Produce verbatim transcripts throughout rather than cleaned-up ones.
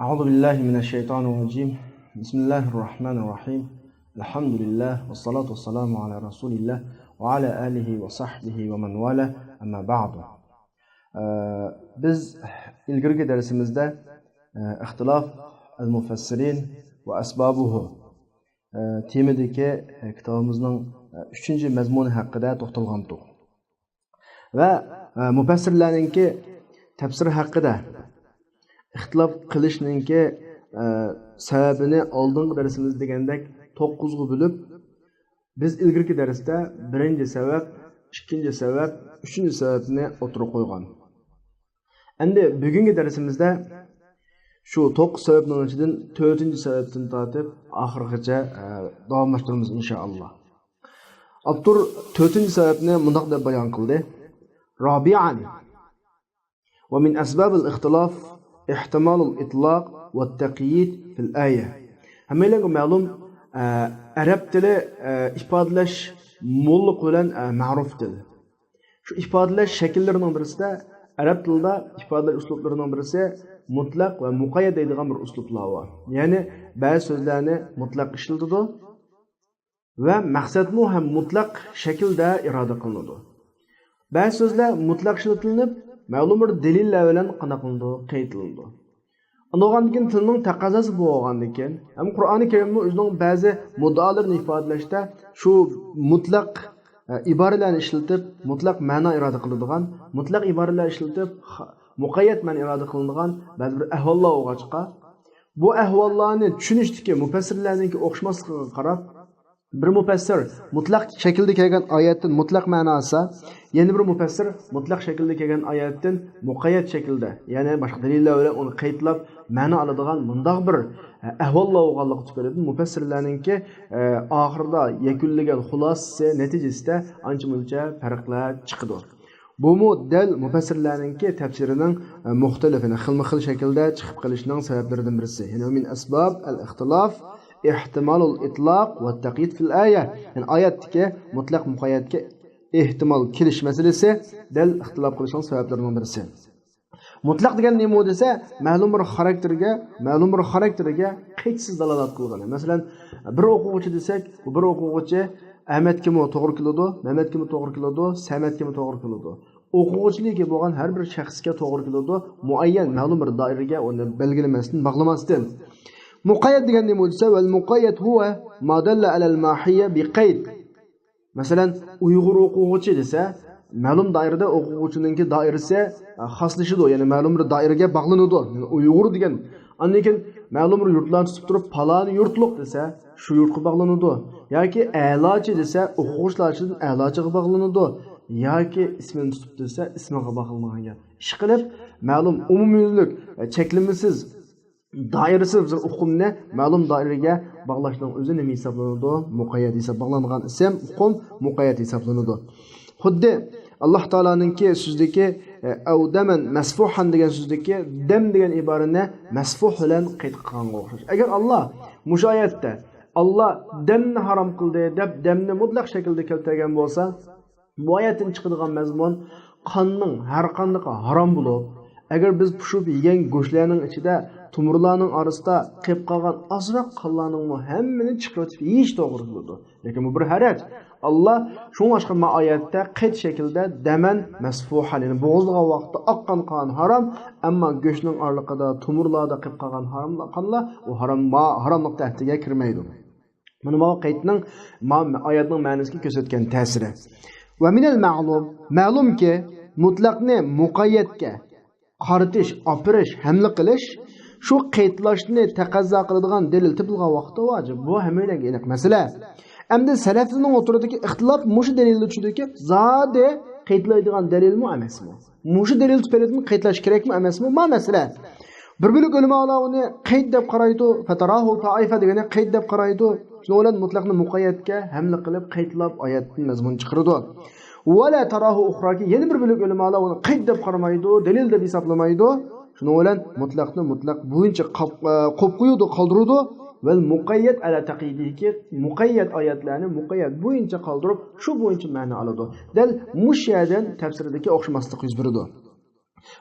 أعوذ بالله من الشيطان الرجيم. بسم الله الرحمن الرحيم. الحمد لله والصلاة والسلام على رسول الله وعلى آله وصحبه ومن والاه. أما بعد. ئە، بىز ئىلگىرىكى دەرسىمىزدە، ئە، اختلاف المفسرين وأسبابه، ئە، تېمىدىكى، ئە، كىتابىمىزنىڭ، ئە، ئۈچىنچى مەزمۇنى ھەققىدە توختالغانتۇق. ۋە، ئە، مۇپەسسىرلەرنىڭكى تەپسىرى ھەققىدە ئىختىلاپ قىلىشنىڭكى، ئە، سەۋەبىنى ئالدىنقى دەرسىمىزدە دېگەندەك توققۇزغا بۆلۈپ، بىز ئىلگىرىكى دەرستە بىرىنچى سەۋەب، ئىككىنچى سەۋەب، ئۈچىنچى سەۋەبنى ئوتتۇرىغا قويغان. ئەمدى بۈگۈنكى دەرسىمىزدە شۇ توققۇز سەۋەبنىڭ ئىچىدىن تۆتىنچى سەۋەبتىن تارتىپ ئاخىرغىچە، ئە، داۋاملاشتۇرىمىز، ئىنشائاللا. ئاپتور تۆتىنچى سەۋەبنى مۇنداق دەپ بايان قىلدى: رابعا، ومن أسباب الاختلاف احتمال الإطلاق والتقييد في الآية. ھەممەيلەنگە مەلۇم، ئە، ئەرەب تىلى، ئە، ئىپادىلەش موللۇقى بىلەن، ئە، مەرۇپ تىل. شۇ ئىپادىلەش شەكىللىرىنىڭ بىرسىدە، ئەرەب تىلىدا ئىپادىلەش ئۇسلۇبلىرىنىڭ بىرسى مۇتلەق ۋە مۇقەييەت دەيدىغان بىر ئۇسلۇبلار بار. يەنى بەزى سۆزلەرنى مۇتلەق ئىشلىتىدۇ ۋە مەقسەتمۇ ھەم مۇتلەق شەكىلدە ئىرادە قىلىنىدۇ. بەزى سۆزلەر مۇتلەق ئىشلىتىلىنىپ، مەلۇم بىر دەلىللەر بىلەن قانداق قىلىنىدۇ؟ قەيتلىنىدۇ. ئۇنداق بولغاندىن كېيىن تىلنىڭ تەقەززاسى بولغاندىن كېيىن، ھەم قۇرئانى كەرىممۇ ئۆزىنىڭ بەزى مۇددىئالىرىنى ئىپادىلەشتە شۇ مۇتلەق، ئە، ئىبارىلەرنى ئىشلىتىپ، مۇتلەق مەنا ئىرادە قىلىدىغان، مۇتلەق ئىبارىلەر ئىشلىتىپ، خا-، مۇقەييەت مەنا ئىرادە قىلىنىدىغان بەزى بىر ئەھۋاللار بولغاچقا، بۇ ئەھۋاللارنى چۈشىنىشتىكى مۇپەسسىرلەرنىڭكى ئوخشىماسلىقىغا قاراپ، بىر مۇپەسسىر مۇتلەق شەكىلدە كەلگەن ئايەتتىن مۇتلەق مەنا ئالسا، يەنە بىر مۇپەسسىر مۇتلەق شەكىلدە كەلگەن ئايەتتىن مۇقەييەت شەكىلدە، يەنى باشقا دەلىللەر بىلەن ئۇنى قەيتلاپ مەنا ئالىدىغان مۇنداق بىر، ئە، ئەھۋاللار بولغانلىقى تۈپەيلىدىن مۇپەسسىرلەرنىڭكى، ئە، ئاخىرىدا يەكۈنلىگەن خۇلاسىسى، نەتىجىسىدە ئانچە-مۇنچە پەرقلەر چىقىدۇ. بۇمۇ دەل مۇپەسسىرلەرنىڭكى تەپسىرىنىڭ، ئە، مۇختەلىف، يەنى خىلمۇ خىل شەكىلدە چىقىپ قېلىشىنىڭ سەۋەبلىرىدىن بىرسى. يەنى من أسباب الاختلاف احتمال الإطلاق والتقييد في الآية. يەنى ئايەتتىكى مۇتلەق مۇقەييەتكە ئېھتىمال كېلىش مەسىلىسى دەل ئىختىلاپ قىلىشنىڭ سەۋەبلىرىنىڭ بىرسى. مۇتلەق دېگەن نېمە دېسە، مەلۇم بىر خاراكتېرگە، مەلۇم بىر خاراكتېرگە قەيتسىز دالالەت قىلغىنى. مەسىلەن، بىر ئوقۇغۇچى دېسەك، بۇ بىر ئوقۇغۇچى ئەمەتكىمۇ توغرا كېلىدۇ، مەمەتكىمۇ توغرا كېلىدۇ، سەمەتكىمۇ توغرا كېلىدۇ. ئوقۇغۇچىلىكى بولغان ھەر بىر شەخسكە توغرا كېلىدۇ، مۇئەييەن مەلۇم بىر دائىرىگە ئۇنى بەلگىلىمەستىن، باغلىماستىن. مۇقەييەت دېگەن نېمە دېسە، والمقيد هو ما دل على الماحية بقيد. مەسىلەن، ئۇيغۇر ئوقۇغۇچى دېسە، مەلۇم دائىرىدە ئوقۇغۇچىنىڭكى دائىرىسى، ئە، خاسلىشىدۇ، يەنى مەلۇم بىر دائىرىگە باغلىنىدۇ. يەنى ئۇيغۇر دېگەن. ئاندىن كېيىن مەلۇم بىر يۇرتلارنى تۇتۇپ تۇرۇپ، پالانى يۇرتلۇق دېسە، شۇ يۇرتقا باغلىنىدۇ. ياكى ئەلاچى دېسە، ئوقۇغۇچىلارچىدىن ئەلاچىغا باغلىنىدۇ. ياكى ئىسمىنى تۇتۇپ دېسە، ئىسمىغا باغلانغان گەپ. ئىشقىلىپ، مەلۇم ئومۇميۈزلۈك، ئە، چەكلىمىسىز دائىرىسى بىر ئۇقۇمنى مەلۇم دائىرىگە باغلاشنىڭ ئۆزى نېمە ھېسابلىنىدۇ؟ مۇقەييەت ھېساب، باغلانغان ئىسىم، ئۇقۇم مۇقەييەت ھېسابلىنىدۇ. خۇددى ئاللاھ تائالانىڭكى سۆزىدىكى، ئە، ئەۋ دەمەن مەسفۇھەن دېگەن سۆزدىكى دەم دېگەن ئىبارىنى مەسفۇھ بىلەن قەيت قىلغانغا ئوخشاش. ئەگەر ئاللاھ مۇشۇ ئايەتتە، ئاللاھ دەمنى ھارام قىلدى دەپ، دەمنى مۇتلەق شەكىلدە كەلتۈرگەن بولسا، بۇ ئايەتتىن چىقىدىغان مەزمۇن، قاننىڭ ھەر قاندىقى ھارام بولۇپ، ئەگەر بىز پۇشۇپ يېگەن گۆشلەرنىڭ ئىچىدە تومۇرلارنىڭ ئارىسىدا قېلىپ قالغان ئازراق قانلارنىڭمۇ ھەممىنى چىقىرىۋېتىپ يېيىش توغرا كېلىدۇ. لېكىن بۇ بىر ھەرەج. ئاللاھ شۇڭلاشقا ما ئايەتتە قەيت شەكىلدە دەمەن مەسفۇھەن، يەنى بوغۇزلىغان ۋاقىتتا ئاققان قان ھارام، ئەمما گۆشنىڭ ئارىلىقىدا، تومۇرلاردا قېلىپ قالغان ھارام قانلار، ئۇ ھارام، ما ھاراملىق تەھدىتىگە كىرمەيدۇ. مانا بۇ قەيتنىڭ ما-، ئايەتنىڭ مەنىسىگە كۆرسەتكەن تەسىرى. ۋە مىنەل مەلۇم، مەلۇمكى، مۇتلەقنى مۇقەييەتكە قارىتىش، ئاپىرىش، ھەملە قىلىش، شۇ قەيتلاشنى تەقەززا قىلىدىغان دەلىل تېپىلغان ۋاقىتتا ۋاجىپ. بۇ ھەممەيلەنگە ئېنىق مەسىلە. ئەمدى سەلەفلەرنىڭ ئوتتۇرىدىكى ئىختىلاپ مۇشۇ دەلىلدە چۈشىدۇكى، زادى قەيتلەيدىغان دەلىلمۇ ئەمەسمۇ؟ مۇشۇ دەلىل تۈپەيلىدىن قەيتلاش كېرەكمۇ ئەمەسمۇ؟ ما مەسىلە. بىر بۆلەك ئۆلىمالار ئۇنى قەيت دەپ قارايدۇ، فتراھۇ تائىفە دېگەننى قەيت دەپ قارايدۇ. شۇنىڭ بىلەن مۇتلەقنى مۇقەييەتكە ھەملە قىلىپ قەيتلاپ ئايەتتىن مەزمۇن چىقىرىدۇ. ۋە لا تاراھۇ ئۇخراكى، يەنە بىر بۆلەك ئۆلىمالار ئۇنى قەيت دەپ قارىمايدۇ، دەلىل دەپ ھېسابلىمايدۇ. شۇنىڭ بىلەن مۇتلەقنى مۇتلەق بويىچە قاپ-، ئە، قويۇپ قويىدۇ، قالدۇرىدۇ. ۋەل مۇقەييەت ئەلا تەقيىدىھى، مۇقەييەت ئايەتلەرنى مۇقەييەت بويىچە قالدۇرۇپ، شۇ بويىچە مەنە ئالىدۇ. دەل مۇشۇ يەردىن تەپسىردىكى ئوخشىماسلىق يۈز بېرىدۇ.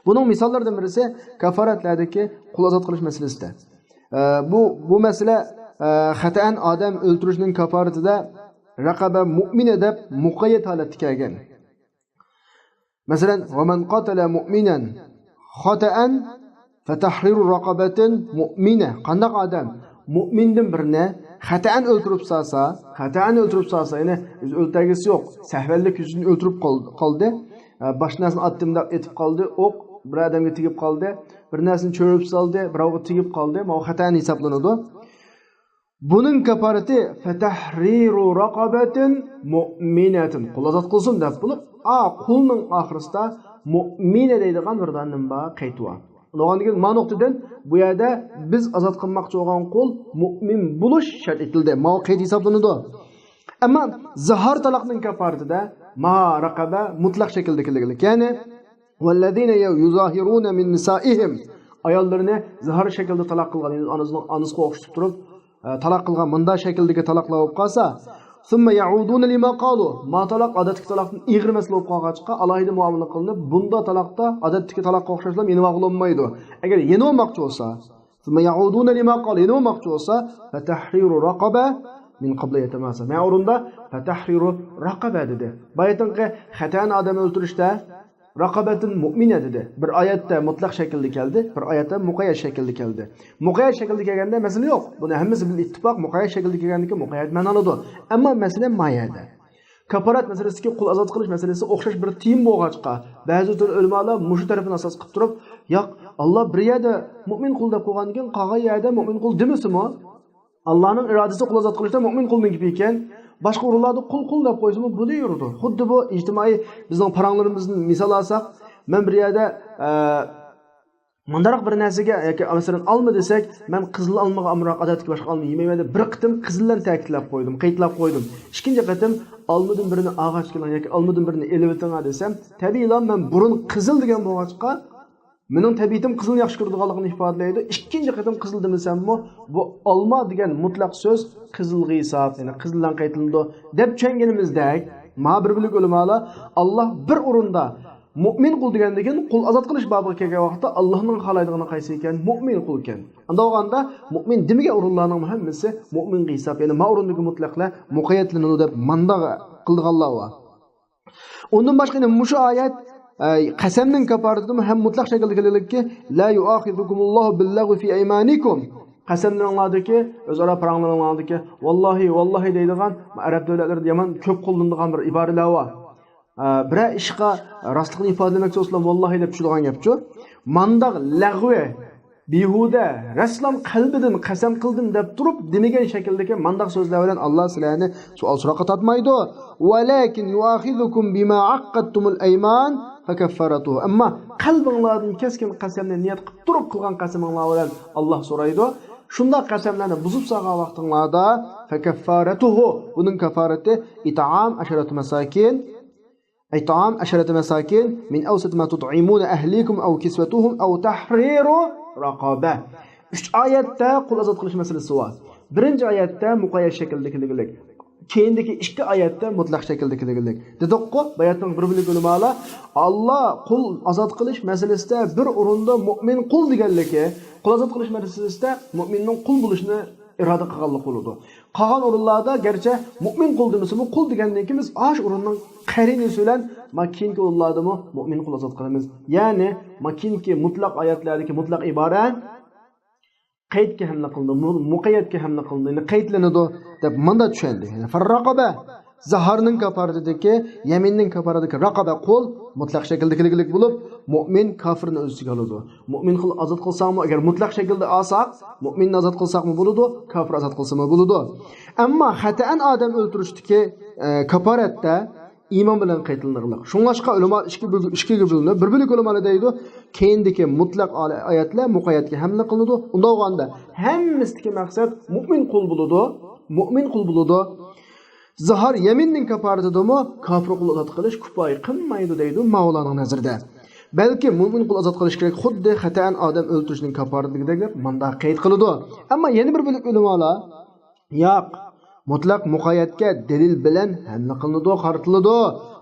بۇنىڭ مىساللىرىدىن بىرسى كافارەتلەردىكى قۇل ئازاد قىلىش مەسىلىسىدە. ئە، بۇ، بۇ مەسىلە، ئە، خەتەئەن ئادەم ئۆلتۈرۈشنىڭ كافارىتىدە رەقەبە مۇئمىنە دەپ مۇقەييەت ھالەتتە كەلگەن. مەسىلەن، وَمَنْ قَتَلَ مُؤْمِنًا خَطَأً فَتَحْرِيرُ رَقَبَةٍ مُؤْمِنَةٍ. قانداق ئادەم مۇئمىندىن بىرنى خەتەئەن ئۆلتۈرۈپ سالسا، خەتەئەن ئۆلتۈرۈپ سالسا، يەنى ئۆز ئۆلتۈرگۈسى يوق، سەھۋەنلىك يۈزىدىن ئۆلتۈرۈپ قال-، قالدى. ئە، باش نەرسىنى ئاتتىم دەپ ئېتىپ قالدى، ئوق بىر ئادەمگە تېگىپ قالدى، بىر نەرسىنى چۆرۈپ سالدى، بىراۋغا تېگىپ قالدى، ماۋۇ خەتەئەن ھېسابلىنىدۇ. بۇنىڭ كاپارىتى فَتَحْرِيرُ رَقَبَةٍ مُؤْمِنَةٍ. قۇل ئازاد قىلسۇن دەپ بولۇپ، ئا، قۇلنىڭ ئاخىرىسىدا مۇئمىنە دەيدىغان بىر دانىم بار، قەيت بار. ئۇنىڭدىن كېيىن ما نۇقتىدىن بۇ يەردە بىز ئازاد قىلماقچى بولغان قۇل مۇئمىن بولۇش شەرت ئېتىلدى. ماۋۇ قەيت ھېسابلىنىدۇ. ئەمما زىھار تالاقنىڭ كاپارىتىدە ما رەقەبە مۇتلەق شەكىلدە كەلگىلىك. يەنى وَالَّذِينَ يُظَاهِرُونَ مِنْ نِسَائِهِمْ، ئاياللىرىنى زىھار شەكلىدە تالاق قىلغان، يەنى ئانىسىنىڭ، ئانىسىغا ئوخشىتىپ تۇرۇپ، ئە، تالاق قىلغان مۇنداق شەكىلدىكى تالاقلار بولۇپ قالسا، ثُمَّ يَعُودُونَ لِمَا قَالُوا، ما تالاق ئادەتتىكى تالاقتىن ئېغىر مەسىلە بولۇپ قالغاچقا، ئالاھىدە مۇئامىلە قىلىنىپ، بۇنداق تالاقتا ئادەتتىكى تالاققا ئوخشاشلا يېنىۋالغىلى بولمايدۇ. ئەگەر يېنىۋالماقچى بولسا، ثُمَّ يَعُودُونَ لِمَا قَالُوا، يېنىۋالماقچى بولسا، فَتَحْرِيرُ رَقَبَةٍ مىنْ قَبْلِ أَنْ يَتَمَاسَا. مەن ئورۇندا فَتَحْرِيرُ رَقَبَةٍ دېدى. بايىتىنقى خەتەن ئادەم ئۆلتۈرۈشتە رەقەبەتىن مۇئمىنە دېدى. بىر ئايەتتە مۇتلەق شەكىلدە كەلدى، بىر ئايەتتە مۇقەييەت شەكىلدە كەلدى. مۇقەييەت شەكىلدە كەلگەندە مەسىلە يوق. بۇنى ھەممىسى بىلەن ئىتتىپاق، مۇقەييەت شەكىلدە كەلگەندىكىن مۇقەييەت مەنىلىدۇ. ئەمما مەسىلە ما يەردە. كاپارەت مەسىلىسىدىكى قۇل ئازاد قىلىش مەسىلىسى ئوخشاش بىر تېما بولغاچقا، بەزى تۈر ئۆلىمالار مۇشۇ تەرىپىنى ئاساس قىلىپ تۇرۇپ، ياق، ئاللا بىر يەردە مۇئمىن قۇل دەپ قويغاندىن كېيىن قالغان يەردە مۇئمىن قۇل دېمىسىمۇ، ئاللانىڭ ئىرادىسى قۇل ئازاد قىلىشتا مۇئمىن قۇلنىڭ گېپى ئىكەن. باشقا ئورۇنلاردا قۇل، قۇل دەپ قويسىمۇ بۇ دەيۋېرىدۇ. خۇددى بۇ ئىجتىمائىي بىزنىڭ پاراڭلىرىمىزدىن مىسال ئالساق، مەن بىر يەردە، ئە، مۇنداق بىر نەرسىگە ياكى، مەسىلەن، ئالما دېسەك، مەن قىزىل ئالمىغا ئامراق، ئادەتتىكى باشقا ئالما يېمەيمەن دەپ بىر قېتىم قىزىل بىلەن تەكىتلەپ قويدۇم، قەيتلەپ قويدۇم. ئىككىنچى قېتىم ئالمىدىن بىرنى ئاغاچ كېلىڭ ياكى ئالمىدىن بىرنى ئېلىۋېتىڭ دېسەم، تەبىئىيلا مەن بۇرۇن قىزىل دېگەن بولغاچقا، مېنىڭ تەبىئىتىم قىزىلنى ياخشى كۆرىدىغانلىقىنى ئىپادىلەيدۇ. ئىككىنچى قېتىم قىزىل دېمىسەممۇ، بۇ ئالما دېگەن مۇتلەق سۆز قىزىلغا ھېساب، يەنى قىزىل بىلەن قەيتلىنىدۇ، دەپ چۈشەنگىنىمىزدەك، ما بىر بۆلەك ئۆلىمالار، ئاللا بىر ئورۇندا مۇئمىن قۇل دېگەندىن كېيىن قۇل ئازاد قىلىش بابىغا كەلگەن ۋاقىتتا، ئاللانىڭ خالايدىغىنى قايسى ئىكەن؟ مۇئمىن قۇل ئىكەن. ئانداق بولغاندا، مۇئمىن دېمىگەن ئورۇنلارنىڭ ھەممىسى مۇئمىنغا ھېساب، يەنى ما ئورۇندىكى مۇتلەقلەر مۇقەييەتلىنىدۇ دەپ مانداق قىلىدىغانلار بار. ئۇندىن باشقا يەنە مۇشۇ ئايەت، ئە، قەسەمنىڭ كاپارىتىدىمۇ ھەم مۇتلەق شەكىلدە كېلىدىكى، لا يؤاخذكم الله باللغو في أيمانكم. قەسەملىرىڭلاردىكى، ئۆزئارا پاراڭلىرىڭلاردىكى، ۋاللاھى، ۋاللاھى دەيدىغان، ئەرەب دۆلەتلىرىدە يامان كۆپ قوللىنىدىغان بىر ئىبارىلەر بار. ئە، بىرەر ئىشقا راستلىقنى ئىپادىلىمەكچى بولسىلا، ۋاللاھى دەپ چۈشىدىغان گەپچۇ. مانداق لەغۋى، بىھۇدە، رەسلام قەلبىدىن قەسەم قىلدىم دەپ تۇرۇپ، دېمىگەن شەكىلدىكى مانداق سۆزلەر بىلەن ئاللا سىلەرنى سوئال سوراققا تارتمايدۇ. ولكن يؤاخذكم بما عقدتم الأيمان فكفارته. ئەمما قەلبىڭلاردىن كەسكىن قەسەمنى نىيەت قىلىپ تۇرۇپ قىلغان قەسىمىڭلار بىلەن ئاللا سورايدۇ. شۇنداق قەسەملەرنى بۇزۇپ سالغان ۋاقتىڭلاردا، فكفارته، بۇنىڭ كاپارىتى إطعام عشرة مساكين، إطعام عشرة مساكين من أوسط ما تطعمون أهليكم أو كسوتهم أو تحرير رقبة. ئۈچ ئايەتتە قۇل ئازاد قىلىش مەسىلىسى بار. بىرىنچى ئايەتتە مۇقەييەت شەكىلدە كېلىدىغانلىق. كېيىندىكى ئىككى ئايەتتە مۇتلەق شەكىلدە كېلىدىغانلىق. دېدۇققۇ، باياتنىڭ بىر بۆلەك ئۆلىمالار، ئاللا قۇل ئازاد قىلىش مەسىلىسىدە بىر ئورۇندا مۇئمىن قۇل دېگەنلىكى، قۇل ئازاد قىلىش مەسىلىسىدە مۇئمىننىڭ قۇل بولۇشىنى ئىرادە قىلغانلىق بولىدۇ. قالغان ئورۇنلاردا گەرچە مۇئمىن قۇل دېمىسىمۇ، قۇل دېگەندىن كېيىن بىز ئاشۇ ئورۇننىڭ قەرىنىسى بىلەن ما كېيىنكى ئورۇنلاردىمۇ مۇئمىن قۇل ئازاد قىلىمىز. يەنى ما كېيىنكى مۇتلەق ئايەتلەردىكى مۇتلەق ئىبارە قەيتكە ھەملە قىلىنىدۇ، مۇ-، مۇقەييەتكە ھەملە قىلىنىدۇ، يەنى قەيتلىنىدۇ دەپ مۇنداق چۈشەندى. يەنى فەررەقەبە، زىھارنىڭ كاپارىتىدىكى، يەمىننىڭ كاپارىتىدىكى رەقەبە قۇل مۇتلەق شەكىلدە كېلىگىلىك بولۇپ، مۇئمىن كافىرنى ئۆز ئىچىگە ئالىدۇ. مۇئمىن قۇل ئازاد قىلساقمۇ، ئەگەر مۇتلەق شەكىلدە ئالساق، مۇئمىننى ئازاد قىلساقمۇ بولىدۇ، كافىر ئازاد قىلسىمۇ بولىدۇ. ئەمما خەتەئەن ئادەم ئۆلتۈرۈشتىكى، ئە، كاپارەتتە ئىمان بىلەن قەيتلىنىدىغانلىق. شۇڭلاشقا ئۆلىما ئىككى بۆل-، ئىككىگە بۆلۈنۈپ، بىر بۆلەك ئۆلىمالار دەيدۇ، كېيىندىكى مۇتلەق ئايەتلەر مۇقەييەتكە ھەملە قىلىنىدۇ. ئۇنداق بولغاندا ھەممىسىدىكى مەقسەت مۇئمىن قۇل بولىدۇ، مۇئمىن قۇل بولىدۇ. زىھار يەمىننىڭ كاپارىتىدىمۇ كاپىر قۇل ئازاد قىلىش كۇپايە قىلمايدۇ دەيدۇ ماۋۇلارنىڭ نەزىرىدە. بەلكى مۇئمىن قۇل ئازاد قىلىش كېرەك، خۇددى خەتەئەن ئادەم ئۆلتۈرۈشنىڭ كاپارىتىدىكىدەك دەپ مۇنداق قەيت قىلىدۇ. ئەمما يەنە بىر بۆلەك ئۆلىمالار، ياق، مۇتلەق مۇقەييەتكە دەلىل بىلەن ھەملە قىلىنىدۇ، قارىتىلىدۇ.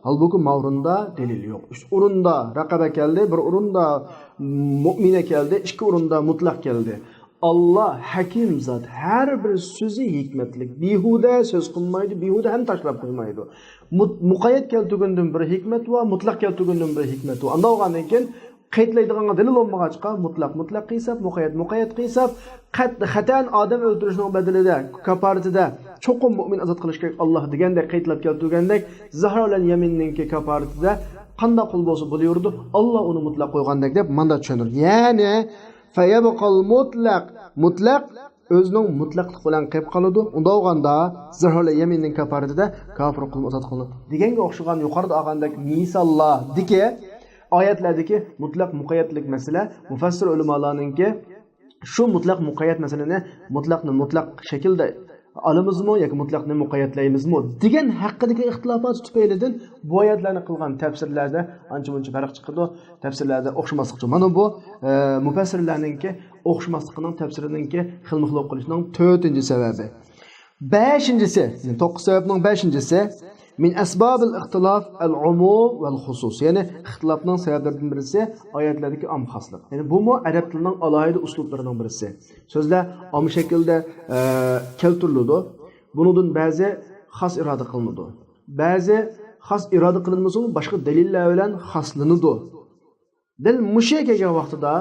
ھالبۇكى، ما ئورۇندا دەلىل يوق. ئۈچ ئورۇندا رەقەبە كەلدى، بىر ئورۇندا مۇئمىنە كەلدى، ئىككى ئورۇندا مۇتلەق كەلدى. ئاللا ھەكىم زات، ھەر بىر سۆزى ھېكمەتلىك. بىھۇدە سۆز قىلمايدۇ، بىھۇدە ھەم تاشلاپ قويمايدۇ. مۇت-، مۇقەييەت كەلتۈرگەندىن بىر ھېكمەت بار، مۇتلەق كەلتۈرگەندىن بىر ھېكمەت بار. ئانداق بولغاندىن كېيىن قەيتلەيدىغانغا دەلىل بولمىغاچقا، مۇتلەق مۇتلەققە ھېساب، مۇقەييەت مۇقەييەتكە ھېساب. قەت-، قەتئەن ئادەم ئۆلتۈرۈشنىڭ بەدىلىدە، كاپپارىتىدە چوقۇم مۇئمىن ئازاد قىلىش كېرەك ئاللا دېگەندەك، قەيتلەپ كەلتۈرگەندەك، زەھرا بىلەن يەمىننىڭكى كاپپارىتىدە قانداق قۇل بولسا بولۇۋېرىدۇ، ئاللا ئۇنى مۇتلەق قويغاندەك دەپ ماندا چۈشەندۈرىدۇ. يەنى، فيبقى المطلق، مۇتلەق ئۆزىنىڭ مۇتلەقلىقى بىلەن قېلىپ قالىدۇ. ئۇنداق بولغاندا، زەھرا بىلەن يەمىننىڭ كاپپارىتىدە كاپىر قۇلمۇ ئازاد قىلىنىدۇ دېگەنگە ئوخشىغان يۇقىرىدا ئالغاندەك مىساللاردىكى، ئايەتلەردىكى مۇتلەق مۇقەييەتلىك مەسىلە مۇفەسسىر ئۆلىمالارنىڭكى شۇ مۇتلەق مۇقەييەت مەسىلىنى مۇتلەقنى مۇتلەق شەكىلدە ئالىمىزمۇ ياكى مۇتلەقنى مۇقەييەتلەيمىزمۇ دېگەن ھەققىدىكى ئىختىلاپات تۈپەيلىدىن بۇ ئايەتلەرنى قىلغان تەپسىرلەردە ئانچە-مۇنچە پەرق چىقىدۇ. تەپسىرلەردە ئوخشىماسلىق. مانا بۇ، ئە، مۇپەسسىرلەرنىڭكى ئوخشىماسلىقىنىڭ، تەپسىرىنىڭكى خىلمۇخىل بولۇپ قېلىشىنىڭ تۆتىنچى سەۋەبى. بەشىنچىسى، يەنى توققۇز سەۋەبنىڭ بەشىنچىسى، من أسباب الاختلاف العموم والخصوص. يەنى ئىختىلاپنىڭ سەۋەبلىرىدىن بىرسى ئايەتلەردىكى ئام خاسلىق. يەنى بۇمۇ ئەرەب تىلىنىڭ ئالاھىدە ئۇسلۇبلىرىنىڭ بىرسى. سۆزلەر ئام شەكىلدە، ئە، كەلتۈرۈلىدۇ. بۇنىڭدىن بەزى خاس ئىرادە قىلىنىدۇ. بەزى خاس ئىرادە قىلىنمىسىمۇ، باشقا دەلىللەر بىلەن خاسلىنىدۇ. دەل مۇشۇ يەرگە كەلگەن ۋاقتىدا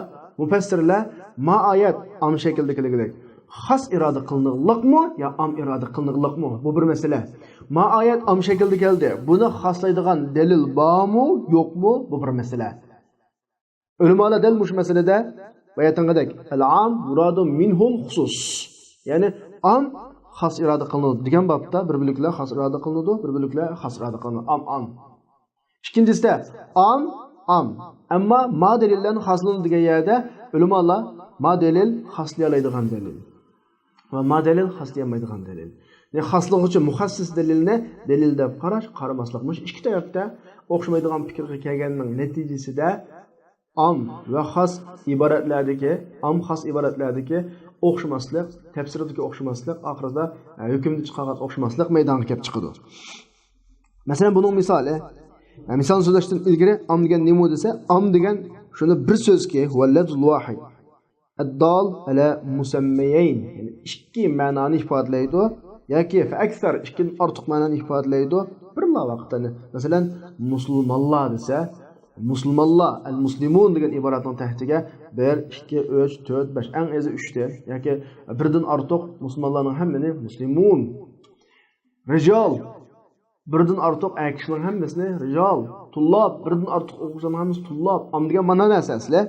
مۇپەسسىرلەر ما ئايەت ئام شەكىلدە كېلىدىكى خاس ئىرادە قىلىنىقلىقمۇ يا ئام ئىرادە قىلىنىقلىقمۇ؟ بۇ بىر مەسىلە. ما ئايەت ئام شەكىلدە كەلدى. بۇنى خاسلايدىغان دەلىل بارمۇ، يوقمۇ؟ بۇ بىر مەسىلە. ئۆلىمالار دەل مۇشۇ مەسىلىدە باياتىنقىدەك، العام مراد منه الخصوص. يەنى ئام خاس ئىرادە قىلىنىدۇ دېگەن بابتا بىر بۆلەكلەر خاس ئىرادە قىلىنىدۇ، بىر بۆلەكلەر خاس ئىرادە قىلىنىدۇ. ئام، ئام. ئىككىنچىسىدە ئام، ئام. ئەمما ما دەلىل بىلەن خاسلىنىدۇ دېگەن يەردە ئۆلىمالار ما دەلىل خاسلىيالايدىغان دەلىل ۋە ما دەلىل خاسلىيالمايدىغان دەلىل. يەنى خاسلىغۇچى مۇخەسسىس دەلىلنى دەلىل دەپ قاراش، قارىماسلىق. مۇشۇ ئىككى تەرەپتە ئوخشىمايدىغان پىكىرگە كەلگەننىڭ نەتىجىسىدە ئام ۋە خاس ئىبارەتلەردىكى، ئام خاس ئىبارەتلەردىكى ئوخشىماسلىق، تەپسىرىدىكى ئوخشىماسلىق، ئاخىرىدا، ئە، ھۆكۈمدە چىقارغان ئوخشىماسلىق مەيدانغا كېلىپ چىقىدۇ. مەسىلەن، بۇنىڭ مىسالى، ئە، مىسالنى سۆزلەشتىن ئىلگىرى ئام دېگەن نېمە دېسە، ئام دېگەن شۇنى بىر سۆزكى، هو اللفظ الواحد الدال على مسميين، يەنى ئىككى مەنانى ئىپادىلەيدۇ ياكى فەئەكسەر، ئىككىدىن ئارتۇق مەنانى ئىپادىلەيدۇ. بىرلا ۋاقىتتا، مەسىلەن، مۇسۇلمانلار دېسە، مۇسۇلمانلار، ئەل مۇسلىمۇن دېگەن ئىبارەتنىڭ تەھتىگە بىر، ئىككى، ئۈچ، تۆت، بەش، ئەڭ ئېزى ئۈچتىن ياكى بىردىن ئارتۇق مۇسۇلمانلارنىڭ ھەممىنى مۇسلىمۇن. رىجال، بىردىن ئارتۇق ئەر كىشىنىڭ ھەممىسىنى رىجال. تۇللاب، بىردىن ئارتۇق ئوقۇغۇچىلارنىڭ ھەممىسى تۇللاب. ئام دېگەن مانا نەرسە ئەسلى.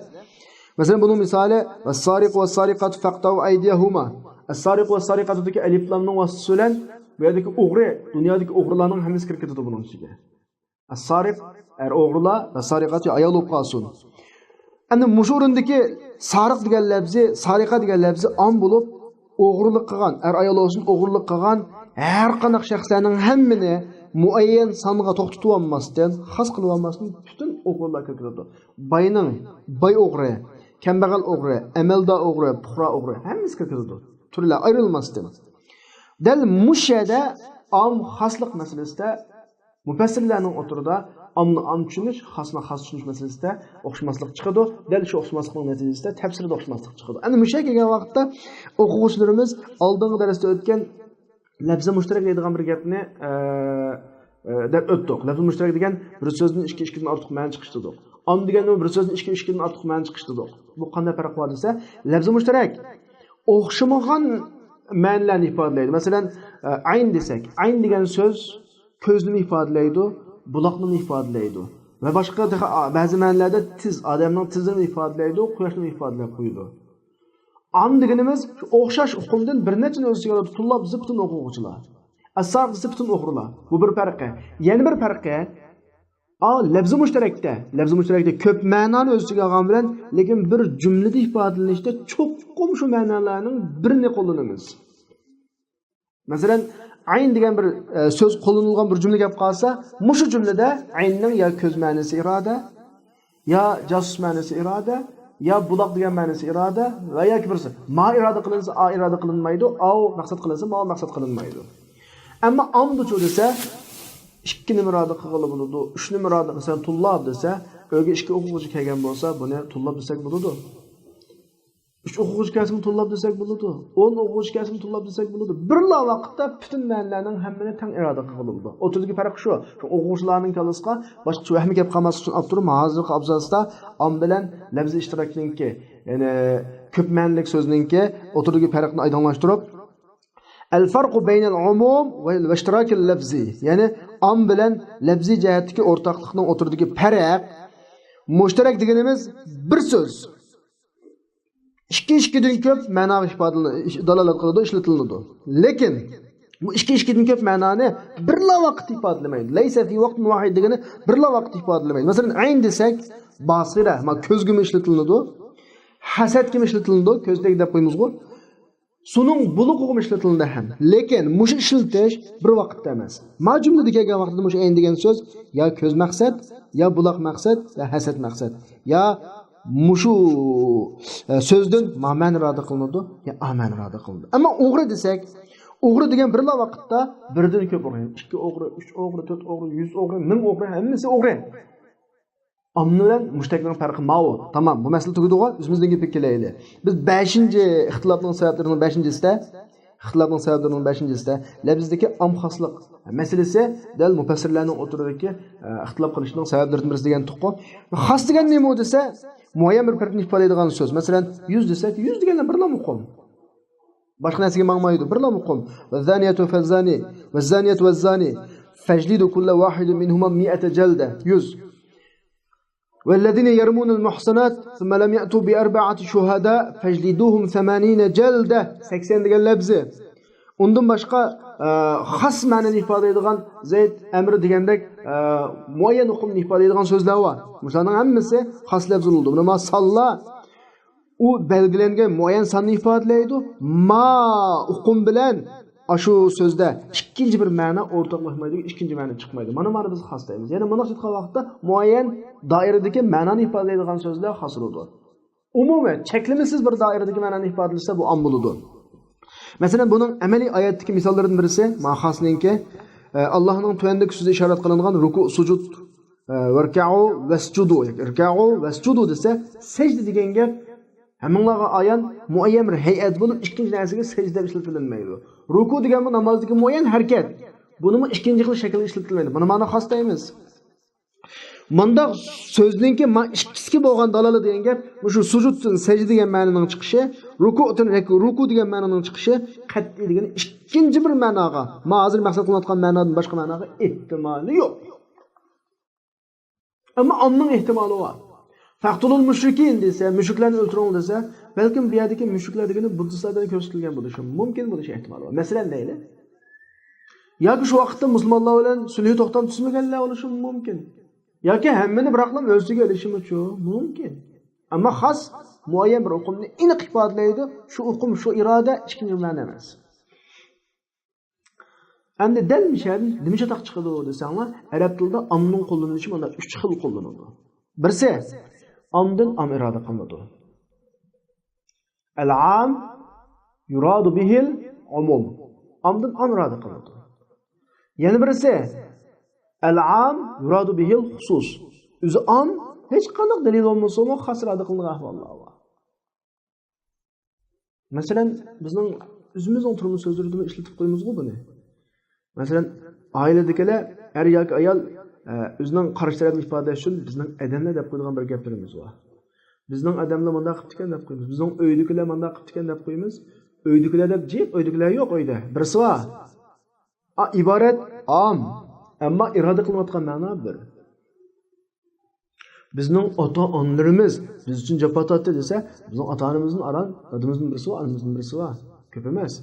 مەسىلەن، بۇنىڭ مىسالى، والسارق والسارقة فاقطعوا أيديهما. السارق والسارقةدىكى ئەلىف لامنىڭ ۋاسىتىسى بىلەن بۇ يەردىكى ئوغرى، دۇنيادىكى ئوغرىلارنىڭ ھەممىسى كىرىپ كېتىدۇ بۇنىڭ ئىچىگە. ئەسسارىق، ئەر ئوغرىلار، ئەسسارىقات، ئايال بولۇپ قالسۇن. ئەمدى مۇشۇ ئورۇندىكى سارىق دېگەن لەپزى، سارىقە دېگەن لەپزى ئام بولۇپ، ئوغرىلىق قىلغان، ئەر ئايال بولسۇن، ئوغرىلىق قىلغان ھەر قانداق شەخسلەرنىڭ ھەممىنى مۇئەييەن سانغا توختىتىۋالماستىن، خاس قىلىۋالماستىن پۈتۈن ئوغرىلار كىرگۈزىدۇ. باينىڭ، باي ئوغرى، كەمبەغەل ئوغرى، ئەمەلدار ئوغرى، پۇقرا ئوغرى، ھەممىسى كىرگۈزىدۇ. تۈرلەر ئايرىلماستىن. دەل مۇشۇ يەردە ئام خاسلىق مەسىلىسىدە مۇپەسسىرلەرنىڭ ئوتتۇرىدا ئامنى ئام چۈشىنىش، خاسنى خاس چۈشىنىش مەسىلىسىدە ئوخشىماسلىق چىقىدۇ. دەل شۇ ئوخشىماسلىقنىڭ نەتىجىسىدە تەپسىرىدە ئوخشىماسلىق چىقىدۇ. ئەنە مۇشۇ يەرگە كەلگەن ۋاقىتتا ئوقۇغۇچىلىرىمىز ئالدىنقى دەرستە ئۆتكەن لەپزى مۇشتەرەك دەيدىغان بىر گەپنى، ئە، ئە، دەپ ئۆتتۇق. لەپزى مۇشتەرەك دېگەن بىر سۆزدىن ئىككى، ئىككىدىن ئارتۇق مەنە چىقىش دېدۇق. ئام دېگەنمۇ بىر سۆزدىن ئىككى، ئىككىدىن ئارتۇق مەنە چىقىش دېدۇق. بۇ قانداق پەرق بار دېسە، لەپزى مۇشتەرەك ئوخشىمىغان مەنىلەرنى ئىپادىلەيدۇ. مەسىلەن، ئە، ئەين دېسەك، ئەين دېگەن سۆز كۆزنىمۇ ئىپادىلەيدۇ، بۇلاقنىمۇ ئىپادىلەيدۇ. ۋە باشقا تېخى، ئا، بەزى مەنىلەردە تىز، ئادەمنىڭ تىزىنى ئىپادىلەيدۇ، قۇياشنىمۇ ئىپادىلەپ قويىدۇ. ئام دېگىنىمىز شۇ ئوخشاش ئۇقۇمدىن بىر نەچچىنى ئۆز ئىچىگە ئالىدۇ، تۇللاب دېسە پۈتۈن ئوقۇغۇچىلار. ئەسسارىق دېسە پۈتۈن ئوغرىلار. بۇ بىر پەرقى. يەنە بىر پەرقى، ئا، لەپزى مۇشتەرەكتە، لەپزى مۇشتەرەكتە كۆپ مەنانى ئۆز ئىچىگە ئالغان بىلەن، لېكىن بىر جۈملىدە ئىپادىلىنىشتە چوقۇم شۇ مەنالارنىڭ بىرىنى قوللىنىمىز. مەسىلەن، ئەين دېگەن بىر، ئە، سۆز قوللىنىلغان بىر جۈملە كەپ قالسا، مۇشۇ جۈملىدە ئەيننىڭ يا كۆز مەنىسى ئىرادە، يا جاسۇس مەنىسى ئىرادە، يا بۇلاق دېگەن مەنىسى ئىرادە ۋە ياكى بىرسى ما ئىرادە قىلىنسا، ئا ئىرادە قىلىنمايدۇ، ئاۋ مەقسەت قىلىنسا، ماۋ مەقسەت قىلىنمايدۇ. ئەمما ئامدىچۇ دېسە، ئىككىنىمۇ ئىرادە قىلغىلى بولىدۇ، ئۈچنىمۇ ئىرادە، مەسىلەن، تۇللاب دېسە، ئۆيگە ئىككى ئوقۇغۇچى كەلگەن بولسا، بۇنى تۇللاب دېسەك بولىدۇ. ئۈچ ئوقۇغۇچى كەلسىمۇ تۇللاب دېسەك بولىدۇ. ئون ئوقۇغۇچى كەلسىمۇ تۇللاب دېسەك بولىدۇ. بىرلا ۋاقىتتا پۈتۈن مەنىلەرنىڭ ھەممىنى تەڭ ئىرادە قىلغىلى بولىدۇ. ئوتتۇرىدىكى پەرق شۇ. شۇ ئوقۇغۇچىلارنىڭ كاللىسىغا باشقىچە ۋەھىمى كەپ قالماسلىق ئۈچۈن ئاپتور ھازىرقى ئابزاستا ئام بىلەن لەپزىي ئىشتىراكنىڭكى، يەنى كۆپ مەنىلىك سۆزنىڭكى ئوتتۇرىدىكى پەرقنى ئايدىڭلاشتۇرۇپ، الفرق بين العموم والاشتراك اللفظي، يەنى ئام بىلەن لەپزىي جەھەتتىكى ئورتاقلىقنىڭ ئوتتۇرىدىكى پەرق، مۇشتەرەك دېگىنىمىز بىر سۆز. ئىككى ئىككىدىن كۆپ مەناغا ئىپادىلىنىدۇ، دالالەت قىلىدۇ، ئىشلىتىلىدۇ. لېكىن بۇ ئىككى ئىككىدىن كۆپ مەنانى بىرلا ۋاقىتتا ئىپادىلىمەيدۇ. لەيسە فى ۋاقتىن ۋاھىد دېگىنى بىرلا ۋاقىتتا ئىپادىلىمەيدۇ. مەسىلەن، ئەين دېسەك، باسىرە، ما كۆزگىمۇ ئىشلىتىلىدۇ، ھەسەتكىمۇ ئىشلىتىلىدۇ، كۆزدەك دەپ قويىمىزغۇ. سۇنىڭ بۇلىقىغىمۇ ئىشلىتىلىدۇ ھەم. لېكىن مۇشۇ ئىشلىتىش بىر ۋاقىتتا ئەمەس. ما جۈملىدە كەلگەن ۋاقتىدا مۇشۇ ئەين دېگەن سۆز يا كۆز مەقسەت، يا بۇلاق مەقسەت، يا ھەسەت مەقسەت، يا مۇشۇ، ئە، سۆزدىن ما مەنە ئىرادە قىلىنىدۇ، يا ئا مەنە ئىرادە قىلىنىدۇ. ئەمما ئوغرى دېسەك، ئوغرى دېگەن بىرلا ۋاقىتتا بىردىن كۆپ ئوغرى، ئىككى ئوغرى، ئۈچ ئوغرى، تۆت ئوغرى، يۈز ئوغرى، مىڭ ئوغرى، ھەممىسى ئوغرى. ئامما بىلەن مۇشتەكنىڭ پەرقى ماۋۇ. تامام، بۇ مەسىلە تۈگىدىغۇ، ئۆزىمىزدىن گېپىگە كېلەيلى. بىز بەشىنچى ئىختىلاپنىڭ سەۋەبلىرىنىڭ بەشىنچىسىدە، ئىختىلاپنىڭ سەۋەبلىرىنىڭ بەشىنچىسىدە، لەپزدىكى ئام خاسلىق مەسىلىسى دەل مۇپەسسىرلەرنىڭ ئوتتۇرىدىكى، ئە، ئىختىلاپ قىلىشىنىڭ سەۋەبلىرىدىن بىرسى دېگەنتۇققۇ. خاس دېگەن نېمە دېسە، مۇئەييەن بىر پەردىن ئىپادىلەيدىغان سۆز. مەسىلەن، يۈز دېسەك، يۈز دېگەنلەر بىرلا ئۇقۇم. باشقا نەرسىگە ماڭمايدۇ، بىرلا ئۇقۇم. والزانية فالزاني، والزانية والزاني، فاجلدوا كل واحد منهما مائة جلدة. يۈز. والذين يرمون المحصنات ثم لم يأتوا بأربعة شهداء فاجلدوهم ثمانين جلدة. سەكسەن دېگەن لەپزى. ئۇندىن باشقا، ئە، خاس مەنىنى ئىپادىلەيدىغان زەيد، ئەمر دېگەندەك، ئە، مۇئەييەن ئۇقۇمنى ئىپادىلەيدىغان سۆزلەر بار. مۇشۇلارنىڭ ھەممىسى خاس لەپزى بولىدۇ. مانا سانلار ئۇ بەلگىلەنگەن مۇئەييەن ساننى ئىپادىلەيدۇ. ما ئۇقۇم بىلەن ئاشۇ سۆزدە ئىككىنچى بىر مەنە ئورتاقلاشمايدۇ، ئىككىنچى مەنە چىقمايدۇ. مانا، مانا بۇنى بىز خاس دەيمىز. يەنى مۇنداق ئېيتقان ۋاقىتتا مۇئەييەن دائىرىدىكى مەنانى ئىپادىلەيدىغان سۆزلەر خاس بولىدۇ. ئومۇمىي، چەكلىمىسىز بىر دائىرىدىكى مەنانى ئىپادىلىسە، بۇ ئام بولىدۇ. مەسىلەن، بۇنىڭ ئەمەلىي ئايەتتىكى مىساللىرىدىن بىرسى، ما خاسنىڭكى، ئە، ئاللاھنىڭ تۆۋەندىكى سۆزى ئىشارەت قىلىنغان رۇكۇ، سۇجۇد، ئە، ۋەركەئۇ ۋەسجۇدۇ، ياكى ئىركەئۇ ۋەسجۇدۇ دېسە، سەجدە دېگەن گەپ ھەممىڭلارغا ئايان، مۇئەييەن بىر ھەيئەت بولۇپ، ئىككىنچى نەرسىگە سەجدە دەپ ئىشلىتىلمەيدۇ. رۇكۇ دېگەنمۇ نامازدىكى مۇئەييەن ھەرىكەت. بۇنىمۇ ئىككىنچى خىل شەكىلدە ئىشلىتىلمەيدۇ. بۇنى مانا خاس دەيمىز. مۇنداق سۆزنىڭكى ما ئىككىسىگە بولغان دالالە دېگەن گەپ مۇشۇ سۇجۇدتىن سەجدە دېگەن مەنىنىڭ چىقىشى، رۇكۇدىن رەك-، رۇكۇ دېگەن مەنىنىڭ چىقىشى قەتئىي دېگەن ئىككىنچى بىر مەناغا، ما ھازىر مەقسەت قىلىنىۋاتقان مەنادىن باشقا مەناغا ئېھتىمالى يوق. ئەمما ئامنىڭ ئېھتىمالى بار. فەقتۇلۇل مۇشرىكىن دېسە، مۈشرىكلەرنى ئۆلتۈرۈڭ دېسە، بەلكىم بۇ يەردىكى مۈشرىكلەر دېگىنى بۇددىستلار دېگەن كۆرسىتىلگەن بولۇشى مۇمكىن، بولۇشى ئېھتىمالى بار. مەسىلەن دەيلى، ياكى شۇ ۋاقىتتا مۇسۇلمانلار بىلەن سۈلھى توختام تۈزمىگەنلەر بولۇشى مۇمكىن. ياكى ھەممىنى بىراقلا مۆلچىگە ئېلىشىمۇچۇ مۇمكىن. ئەمما خاس مۇئەييەن بىر ئۇقۇمنى ئېنىق ئىپادىلەيدۇ. شۇ ئۇقۇم، شۇ ئىرادە ئىككىنچى مەنە ئەمەس. ئەمدى دەل مۇشۇ يەردىن نېمە چاتاق چىقىدۇ دېسەڭلار، ئەرەب تىلىدا ئامنىڭ قوللىنىلىشى مانا ئۈچ خىل قوللىنىدۇ. بىرسى، ئامدىن ئام ئىرادە قىلىنىدۇ. العام يراد به العموم. ئامدىن ئام ئىرادە قىلىنىدۇ. يەنە بىرسى، العام يراد به الخصوص. ئۆزى ئام، ھېچقانداق دەلىل بولمىسىمۇ، خاس ئىرادە قىلىنغان ئەھۋاللار بار. مەسىلەن، بىزنىڭ ئۆزىمىزنىڭ تۇرمۇش سۆزلىرىدىمۇ ئىشلىتىپ قويىمىزغۇ بۇنى. مەسىلەن، ئائىلىدىكىلەر، ئەر ياكى ئايال، ئە، ئۆزىنىڭ قارشى تەرەپنى ئىپادىلەش ئۈچۈن بىزنىڭ ئادەملەر دەپ قويىدىغان بىر گەپلىرىمىز بار. بىزنىڭ ئادەملەر مۇنداق قىپتىكەن دەپ قويىمىز. بىزنىڭ ئۆيدىكىلەر مۇنداق قىپتىكەن دەپ قويىمىز. ئۆيدىكىلەر دەپ جىق، ئۆيدىكىلەر يوق ئۆيدە. بىرسى بار. ئا، ئىبارەت ئام، ئەمما ئىرادە قىلىنىۋاتقان مەنا بىر. بىزنىڭ ئاتا-ئانىلىرىمىز بىز ئۈچۈن جاپا تارتتى دېسە، بىزنىڭ ئاتا-ئانىمىزدىن ئاران دادىمىزدىن بىرسى بار، ئانىمىزدىن بىرسى بار. كۆپ ئەمەس.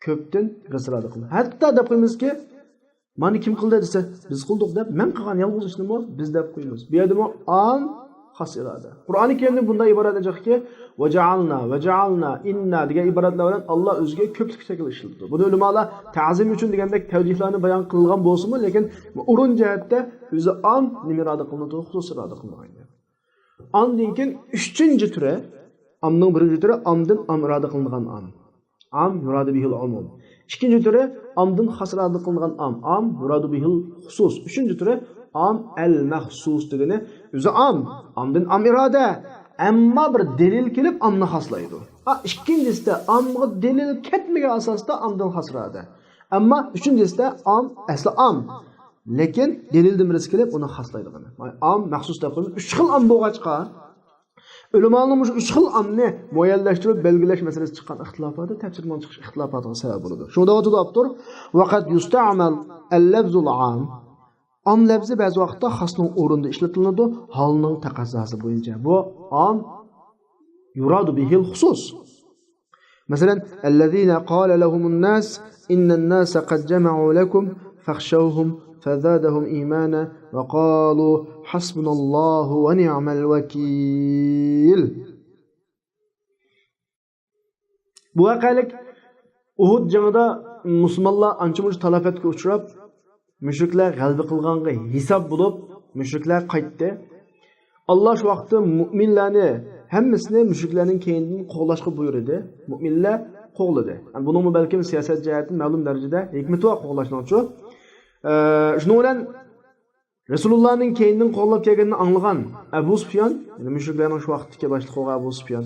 كۆپتىن بىرسى ئىرادە قىلىنىدۇ. ھەتتا دەپ قويىمىزكى، مانا كىم قىلدى دېسە، بىز قىلدۇق دەپ، مەن قىلغان يالغۇز ئىشنىمۇ بىز دەپ قويىمىز. بۇ يەردىمۇ ئام خاس ئىرادە. قۇرئانى كەرىمدە بۇنداق ئىبارەت جىقكى، ۋەجەئەلنا، ۋەجەئەلنا، ئىننا دېگەن ئىبارەتلەر بىلەن ئاللا ئۆزىگە كۆپلۈك شەكىل ئىشلىتىدۇ. بۇنى ئۆلىمالار تەزىم ئۈچۈن دېگەندەك تەۋجىھلارنى بايان قىلغان بولسىمۇ، لېكىن ئورۇن جەھەتتە ئۆزى ئام نېمە ئىرادە قىلىنىدۇ؟ خۇسۇس ئىرادە قىلىنغان گەپ. ئاندىن كېيىن ئۈچىنچى تۈرى، ئامنىڭ بىرىنچى تۈرى، ئامدىن ئام ئىرادە قىلىنغان ئام. ئام يۇرادۇ بىھىل ئومۇم. ئىككىنچى تۈرى ئامدىن خاس ئىرادە قىلىنغان ئام. ئام يۇرادۇ بىھىل خۇسۇس. ئۈچىنچى تۈرى ئام ئەل مەخسۇس دېگىنى ئۆزى ئام. ئامدىن ئام ئىرادە. ئەمما بىر دەلىل كېلىپ ئامنى خاسلايدۇ. ئا، ئىككىنچىسىدە ئامغا دەلىل كەتمىگەن ئاساستا ئامدىن خاس ئىرادە. ئەمما ئۈچىنچىسىدە ئام، ئەسلى ئام. لېكىن دەلىلدىن بىرسى كېلىپ ئۇنى خاسلايدىغىنى. ئام مەخسۇس دەپ قويىمىز. ئۈچ خىل ئام بولغاچقا، ئۆلىمالارنىڭ مۇشۇ ئۈچ خىل ئامنى مۇئەييەنلەشتۈرۈپ بەلگىلەش مەسىلىسى چىققان ئىختىلاپاتى تەپسىرنىڭ چىقىش ئىختىلاپاتىغا سەۋەب بولىدۇ. شۇڭا دەۋاتىدۇ ئاپتور، ۋەقەد يۇستەمەل ئەللەفزۇل ئام. ئام لەپزى بەزى ۋاقىتتا خاسنىڭ ئورنىدا ئىشلىتىلىدۇ، ھالنىڭ تەقەززاسى بويىچە. بۇ ئام يۇرادۇ بىھىل خۇسۇس. مەسىلەن، الذين قال لهم الناس إن الناس قد جمعوا لكم فاخشوهم فزادهم إيمانا وقالوا حسبنا الله ونعم الوكيل. بۇ ۋەقەلىك ئۇھۇد جېڭىدا مۇسۇلمانلار ئانچە-مۇنچە تالاپەتكە ئۇچراپ، مۈشرىكلەر غەلىبە قىلغانغا ھېساب بولۇپ، مۈشرىكلەر قايتتى. ئاللا شۇ ۋاقىتتا مۇئمىنلارنى ھەممىسىنى مۈشرىكلەرنىڭ كەينىدىن قوغلاشقا بۇيرۇدى. مۇئمىنلەر قوغلىدى. يەنى بۇنىڭمۇ بەلكىم سىياسەت جەھەتتىن مەلۇم دەرىجىدە ھېكمىتى بار قوغلاشنىڭچۇ. ئە، شۇنىڭ بىلەن رەسۇلۇللانىڭ كەينىدىن قوغلاپ كەلگىنىنى ئاڭلىغان ئەبۇ سۇپيان، يەنى مۈشرىكلەرنىڭ شۇ ۋاقىتتىكى باشلىقى بولغان ئەبۇ سۇپيان،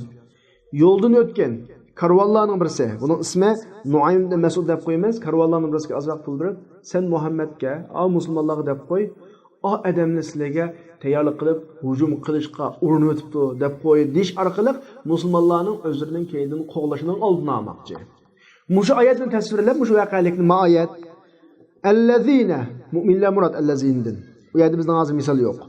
يولدىن ئۆتكەن كارۋانلارنىڭ بىرسى، بۇنىڭ ئىسمى نۇئايم ئىبن مەسئۇد دەپ قويىمىز، كارۋانلارنىڭ بىرسىگە ئازراق پۇل بېرىپ، سەن مۇھەممەدكە، ئا مۇسۇلمانلارغا دەپ قوي، ئا ئادەملەر سىلەرگە تەييارلىق قىلىپ ھۇجۇم قىلىشقا ئۇرۇنۇۋېتىپتۇ دەپ قوي، دېيىش ئارقىلىق مۇسۇلمانلارنىڭ ئۆزلىرىنىڭ كەينىدىن قوغلىشىنىڭ ئالدىنى ئالماقچى. مۇشۇ ئايەتنى تەسۋىرلەپ، مۇشۇ ۋەقەلىكنى، ما ئايەت، ئەللەزىنە، مۇئمىنلەر مۇراد ئەللەزىنىدىن. ئۇ يەردە بىزنىڭ ھازىر مىسال يوق.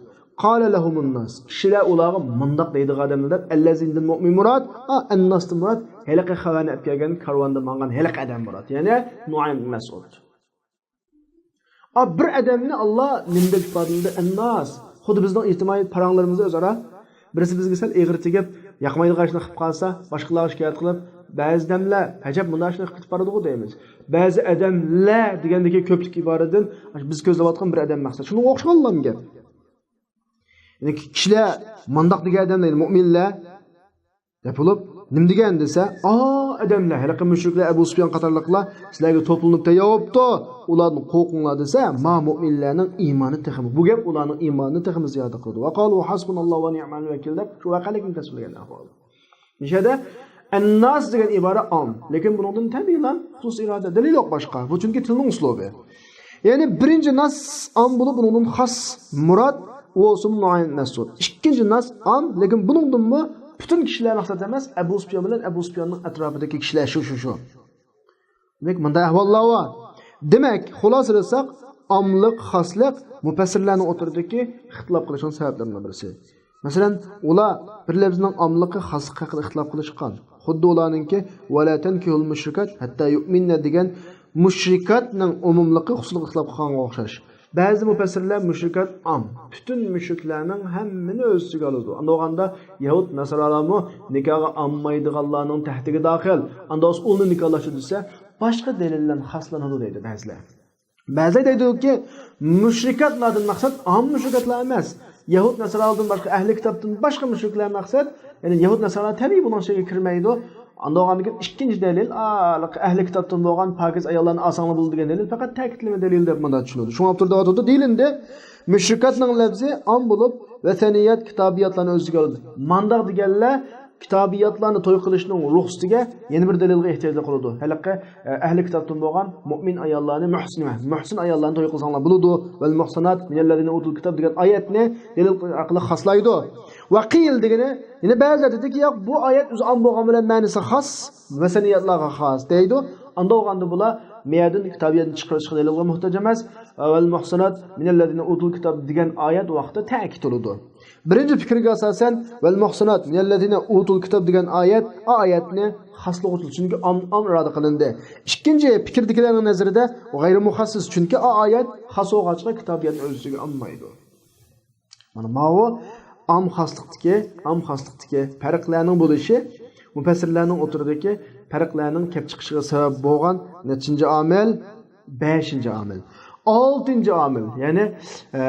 قال لهم الناس، كىشىلەر ئۇلارغا مۇنداق دەيدىغان ئادەملەر دەپ، ئەللەزىنىدىن مۇئمىن مۇراد، ئا، ئەنناستىن مۇراد، ھېلىقى خەۋەرنى ئەپ كەلگەن كارۋاندا ماڭغان ھېلىقى ئادەم مۇراد. يەنى نۇئايم ئىبن مەسئۇد. ئا، بىر ئادەمنى ئاللا نېمە دەپ ئىپادىلىدى؟ ئەنناس. خۇددى بىزنىڭ ئىجتىمائىي پاراڭلىرىمىزدا ئۆزئارا بىرسى بىزگە سەل ئېغىر تېگىپ، ياقمايدىغان ئىشنى قىلىپ قالسا، باشقىلارغا شىكايەت قىلىپ، بەزى ئادەملەر ئەجەب مۇنداق ئىشنى قىلىپ كېتىپ بارىدىغۇ دەيمىز. بەزى ئادەملەر دېگەندىكى كۆپلۈك ئىبارىدىن بىز كۆزلەۋاتقان بىر ئادەم مەقسەت. شۇنىڭغا ئوخشىغانلامۇ گەپ؟ يەنى كىشىلەر مۇنداق دېگەن ئادەملەر، مۇئمىنلەر دەپ بولۇپ، نېمە دېگەن دېسە، ئا، ئادەملەر، ھېلىقى مۈشرىكلەر، ئەبۇ سۇپيان قاتارلىقلار سىلەرگە توپلىنىپ تەييار بوپتۇ، ئۇلاردىن قورقۇڭلار دېسە، ما مۇئمىنلەرنىڭ ئىمانى تېخىمۇ، بۇ گەپ ئۇلارنىڭ ئىمانىنى تېخىمۇ زىيادە قىلىدۇ. ۋەقالۇ ھەسبۇناللاھۇ ۋە نىئمەل ۋەكىل دەپ شۇ ۋەقەلىكنى تەسۋىرلىگەن ئەھۋال. نىشەدە ئەنناس دېگەن ئىبارە ئام، لېكىن بۇنىڭدىن تەبىئىيلا خۇسۇس ئىرادە، دەلىل يوق باشقا. بۇ چۈنكى تىلنىڭ ئۇسلۇبى. يەنى بىرىنچى ناس ئام بولۇپ، ئۇنىڭدىن خاس مۇراد ئۇ بولسىمۇ نۇئايم مەسئۇد. ئىككىنچى ناس ئام، لېكىن بۇنىڭدىنمۇ پۈتۈن كىشىلەر مەقسەت ئەمەس، ئەبۇ سۇپيان بىلەن ئەبۇ سۇپياننىڭ ئەتراپىدىكى كىشىلەر شۇ، شۇ، شۇ. دېمەك، مۇنداق ئەھۋاللار بار. دېمەك، خۇلاسىلىساق، ئاملىق، خاسلىق مۇپەسسىرلەرنىڭ ئوتتۇرىدىكى ئىختىلاپ قىلىشنىڭ سەۋەبلىرىنىڭ بىرسى. مەسىلەن، ئۇلار بىر لەپزىنىڭ ئاملىقى، خاسلىقى ھەققىدە ئىختىلاپ قىلىشقان. خۇددى ئۇلارنىڭكى ۋەلا تەنكىھۇل مۇشرىكات ھەتتا يۇئمىننە دېگەن مۇشرىكاتنىڭ ئومۇملۇقى خۇسۇسلۇقى ئىختىلاپ قىلغانغا ئوخشاش. بەزى مۇپەسسىرلەر مۇشرىكات ئام، پۈتۈن مۇشرىكلارنىڭ ھەممىنى ئۆز ئىچىگە ئالىدۇ. ئاندىغاندا يەھۇد ناسارالارمۇ نىكاھغا ئالمايدىغانلارنىڭ تەھدىتىگە داخىل. ئاندىن ئۇلنى نىكاھلاشتۇر دېسە، باشقا دەلىل بىلەن خاسلىنىدۇ دەيدۇ بەزىلەر. بەزىلەر دەيدۇكى، مۇشرىكاتلاردىن مەقسەت ئام مۇشرىكاتلار ئەمەس. يەھۇد ناسارالىدىن باشقا، ئەھلى كىتابتىن باشقا مۇشرىكلار مەقسەت. يەنى يەھۇد ناسارا تەبىئىي بۇنىڭ ئىچىگە كىرمەيدۇ. ئاندىن ئىككىنچى دەلىل، ئا، ئەھلى كىتابتىن بولغان پاكىز ئاياللارنى ئالساڭلار بولىدۇ دېگەن دەلىل پەقەت تەكىتلىمە دەلىل دەپ مۇنداق چۈشىنىدۇ. شۇڭا ئاپتور دەۋاتىدۇ، دېيىلىندى، مۇشرىكاتنىڭ لەپزى ئام بولۇپ، ۋەسەنىيەت، كىتابىياتلارنى ئۆز ئىچىگە ئالىدۇ. مانداق دېگەنلەر كىتابىياتلارنى توي قىلىشنىڭ رۇخسىتىگە يەنە بىر دەلىلگە ئېھتىياجلىق بولىدۇ. ھېلىقى، ئە، ئەھلى كىتابتىن بولغان مۇئمىن ئاياللارنى، مۇھسىن، مۇھسىن ئاياللارنى توي قىلساڭلار بولىدۇ. ۋەل مۇھسانات مىنەللەزىنە ئۇتۇل كىتاب دېگەن ئايەتنى دەلىل ئارقىلىق خاسلايدۇ. ۋە قىيل دېگىنى، يەنە بەزىلەر دېدىكى، ياق، بۇ ئايەت ئۆزى ئام بولغان بىلەن مەنىسى خاس، ۋەسەنىيەتلارغا خاس دەيدۇ. ئانداق بولغاندا بۇلار مەيەدىن كىتابىيەتنى چىقىرىشقا دەلىلگە موھتاج ئەمەس. ۋەل مۇھسانات مىنەللەزىنە ئۇتۇل كىتاب دېگەن ئايەت ۋاقىتتا تەكىت بولىدۇ. بىرىنچى پىكىرگە ئاساسەن، ۋەل مۇھسانات مىنەللەزىنە ئۇتۇل كىتاب دېگەن ئايەت، ئا ئايەتنى خاسلىغۇچى، چۈنكى ئام، ئام ئىرادە قىلىندى. ئىككىنچى پىكىردىكىلەرنىڭ نەزىرىدە غەيرى مۇخەسسىس، چۈنكى ئا ئايەت خاس بولغاچقا كىتابىيەتنى ئۆز ئىچىگە ئالمايدۇ. مانا ماۋۇ ئام خاسلىقتىكى، ئام خاسلىقتىكى پەرقلەرنىڭ بولۇشى، مۇپەسسىرلەرنىڭ ئوتتۇرىدىكى پەرقلەرنىڭ كەپ چىقىشىغا سەۋەب بولغان نەچچىنچى ئامىل؟ بەشىنچى ئامىل. ئالتىنچى ئامىل، يەنى، ئە،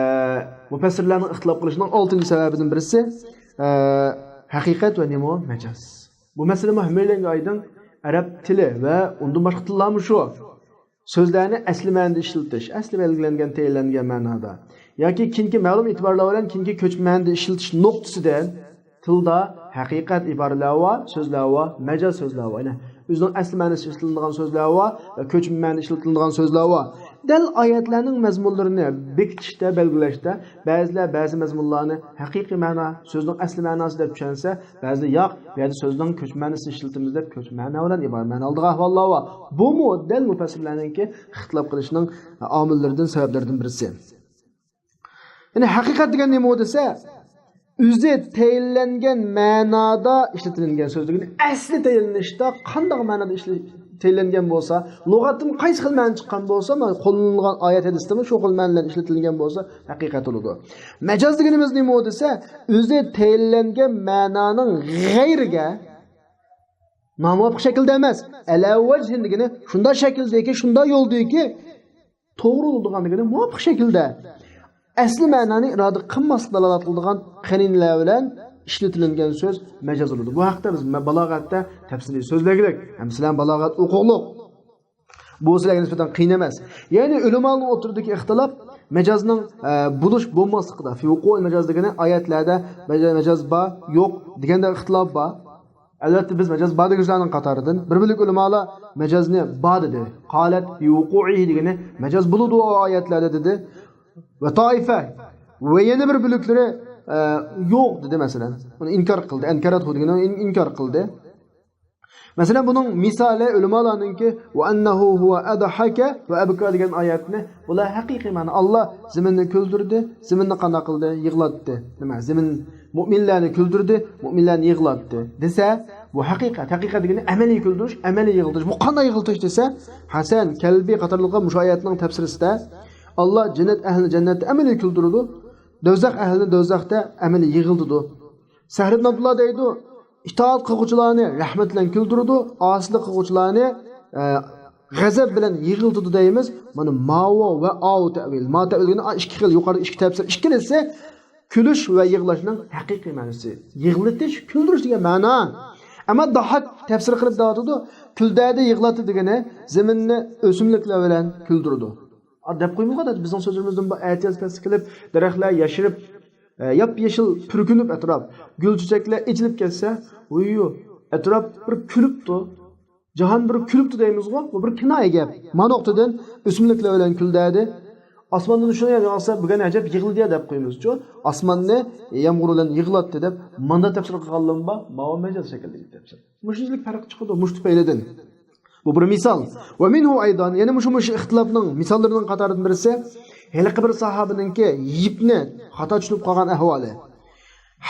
مۇپەسسىرلەرنىڭ ئىختىلاپ قىلىشىنىڭ ئالتىنچى سەۋەبىدىن بىرسى، ئە، ھەقىقەت ۋە نېمە؟ مەجاز. بۇ مەسىلىمۇ ھەممەيلەنگە ئايدىڭ. ئەرەب تىلى ۋە ئۇندىن باشقا تىللارمۇ شۇ. سۆزلەرنى ئەسلى مەنىدە ئىشلىتىش، ئەسلى بەلگىلەنگەن، تەيىنلەنگەن مەنادا ياكى كېيىنكى مەلۇم ئېتىبارلار بىلەن كېيىنكى كۆچمە مەنىدە ئىشلىتىش نۇقتىسىدىن تىلدا ھەقىقەت ئىبارىلەر بار، سۆزلەر بار، مەجاز سۆزلەر بار. يەنى ئۆزىنىڭ ئەسلى مەنىسى ئىشلىتىلىدىغان سۆزلەر بار ۋە كۆچمە مەنىدە ئىشلىتىلىدىغان سۆزلەر بار. دەل ئايەتلەرنىڭ مەزمۇنلىرىنى بېكىتىشتە، بەلگىلەشتە بەزىلەر بەزى مەزمۇنلارنى ھەقىقىي مەنا، سۆزنىڭ ئەسلى مەناسى دەپ چۈشەنسە، بەزىلەر ياق، بۇ يەردە سۆزنىڭ كۆچمە مەنىسىنى ئىشلىتىمىز دەپ كۆچمە مەنا بىلەن ئىبارە مەنا ئالىدىغان ئەھۋاللار بار. بۇمۇ دەل مۇپەسسىرلەرنىڭكى ئىختىلاپ قىلىشنىڭ ئامىللىرىدىن، سەۋەبلىرىدىن بىرسى. يەنى ھەقىقەت دېگەن نېمە دېسە، ئۆزى تەيىنلەنگەن مەنادا ئىشلىتىلگەن سۆز دېگىنى ئەسلى تەيىنلىنىشتا قانداق مەنادا ئىشلە-، تەيىنلەنگەن بولسا، لۇغەتتىن قايسى خىل مەنە چىققان بولسا، مانا قوللىنىلغان ئايەت ھەدىستىمۇ شۇ خىل مەنە بىلەن ئىشلىتىلگەن بولسا، ھەقىقەت بولىدۇ. مەجاز دېگىنىمىز نېمە دېسە، ئۆزى تەيىنلەنگەن مەنانىڭ غەيرىگە نامۇۋاپىق شەكىلدە ئەمەس، ئەلە ۋەجھىن دېگىنى شۇنداق شەكىلدىكى، شۇنداق يولدىكى، توغرا بولىدىغان دېگىنى مۇۋاپىق شەكىلدە ئەسلى مەنانى ئىرادە قىلماسلىق دالالەت قىلىدىغان قەرىنىلەر بىلەن ئىشلىتىلگەن سۆز مەجاز بولىدۇ. بۇ ھەقتە بىز مە-، بالاغەتتە تەپسىلىي سۆزلەگلىك. ھەم سىلەر بالاغەت ھوقۇقلۇق. بۇ سىلەرگە نىسبەتەن قىيىن ئەمەس. يەنى ئۆلىمالارنىڭ ئوتتۇرىدىكى ئىختىلاپ مەجازنىڭ، ئە، بولۇش بولماسلىقىدا. في وقوع المجاز دېگىنى ئايەتلەردە مەجا-، مەجاز بار، يوق دېگەندە ئىختىلاپ بار. ئەلۋەتتە، بىز مەجاز بار دېگۈچىلەرنىڭ قاتارىدىن. بىر بۆلەك ئۆلىمالار مەجازنى بار دېدى. قالەت في وقوعه دېگىنى مەجاز بولىدۇ ئۇ ئايەتلەردە دېدى. ۋە تائىفە ۋە يەنە بىر بۆلەكلىرى، ئە، يوق دېدى، مەسىلەن. ئۇنى ئىنكار قىلدى. ئەنكەرەتھۇ دېگىنى ئۇنى ئىن-، ئىنكار قىلدى. مەسىلەن، بۇنىڭ مىسالى ئۆلىمالارنىڭكى ۋە ئەننەھۇ ھۇۋە ئەدھەكە ۋە ئەبكا دېگەن ئايەتنى، بۇلار ھەقىقىي مەنە. ئاللا زېمىننى كۈلدۈردى، زېمىننى قانداق قىلدى؟ يىغلاتتى. نېمە؟ زېمىن مۆمىنلەرنى كۈلدۈردى، مۆمىنلەرنى يىغلاتتى دېسە، بۇ ھەقىقەت. ھەقىقەت دېگىنى ئەمەلىي كۈلدۈرۈش، ئەمەلىي يىغلىتىش. بۇ قانداق يىغلىتىش دېسە، ھەسەن، كەلبى قاتارلىقلار مۇشۇ ئايەتنىڭ تەپسىرىسىدە، ئاللا جەننەت ئەھلىنى جەننەتتە ئەمەلىي كۈلدۈرىدۇ، دوزاخ ئەھلىنى دوزاختا ئەمەلىي يىغلىتىدۇ. سەھر ئىبن ئابدۇللا دەيدۇ، ئىتائەت قىلغۇچىلارنى رەھمەت بىلەن كۈلدۈرىدۇ، ئاسىيلىق قىلغۇچىلارنى، ئە، غەزەپ بىلەن يىغلىتىدۇ دەيمىز. مانا ماۋۇ ۋە ئاۋۇ تەۋىل. ما تەۋىل دېگىنى، ئا، ئىككى خىل، يۇقىرىدا ئىككى تەپسىر، ئىككىلىسى كۈلۈش ۋە يىغلاشنىڭ ھەقىقىي مەنىسى. يىغلىتىش، كۈلدۈرۈش دېگەن مەنا. ئەمما داھاك تەپسىر قىلىپ دەۋاتىدۇ، كۈلدەردى يىغلاتتى دېگىنى زېمىننى ئۆسۈملۈكلەر بىلەن كۈلدۈرىدۇ. ئا، دەپ قويمىغان، بىزنىڭ سۆزلىرىمىزدىن بۇ ئەتىياز پەسلى كېلىپ، دەرەخلەر ياشىرىپ، ئە، ياپيېشىل پۈركۈنۈپ ئەتراپ، گۈل چېچەكلەر ئېچىلىپ كەتسە، ۋۇييۇ، ئەتراپ بىر كۈلۈپتۇ، جاھان بىر كۈلۈپتۇ دەيمىزغۇ، بۇ بىر كىنايە گەپ. ما نۇقتىدىن ئۆسۈملۈكلەر بىلەن كۈلدەردى. ئاسماندىن شۇنى ياغسا، بۈگۈن ئەجەب يىغلىدى دەپ قويىمىزچۇ. ئاسماننى يامغۇر بىلەن يىغلاتتى دەپ ماندا تەپسىر قىلغانلىرىمۇ بار، ماۋۇ مەجاز شەكىلدىكى تەپسىر. مۇشۇنچىلىك پەرق چىقىدۇ مۇشۇ تۈپەيلىدىن. بۇ بىر مىسال. ۋە مىنھۇ ئەيدان، يەنە مۇشۇ، مۇشۇ ئىختىلاپنىڭ مىساللىرىنىڭ قاتارىدىن بىرسى، ھېلىقى بىر ساھابىنىڭكى يىپنى خاتا چۈشىنىپ قالغان ئەھۋالى.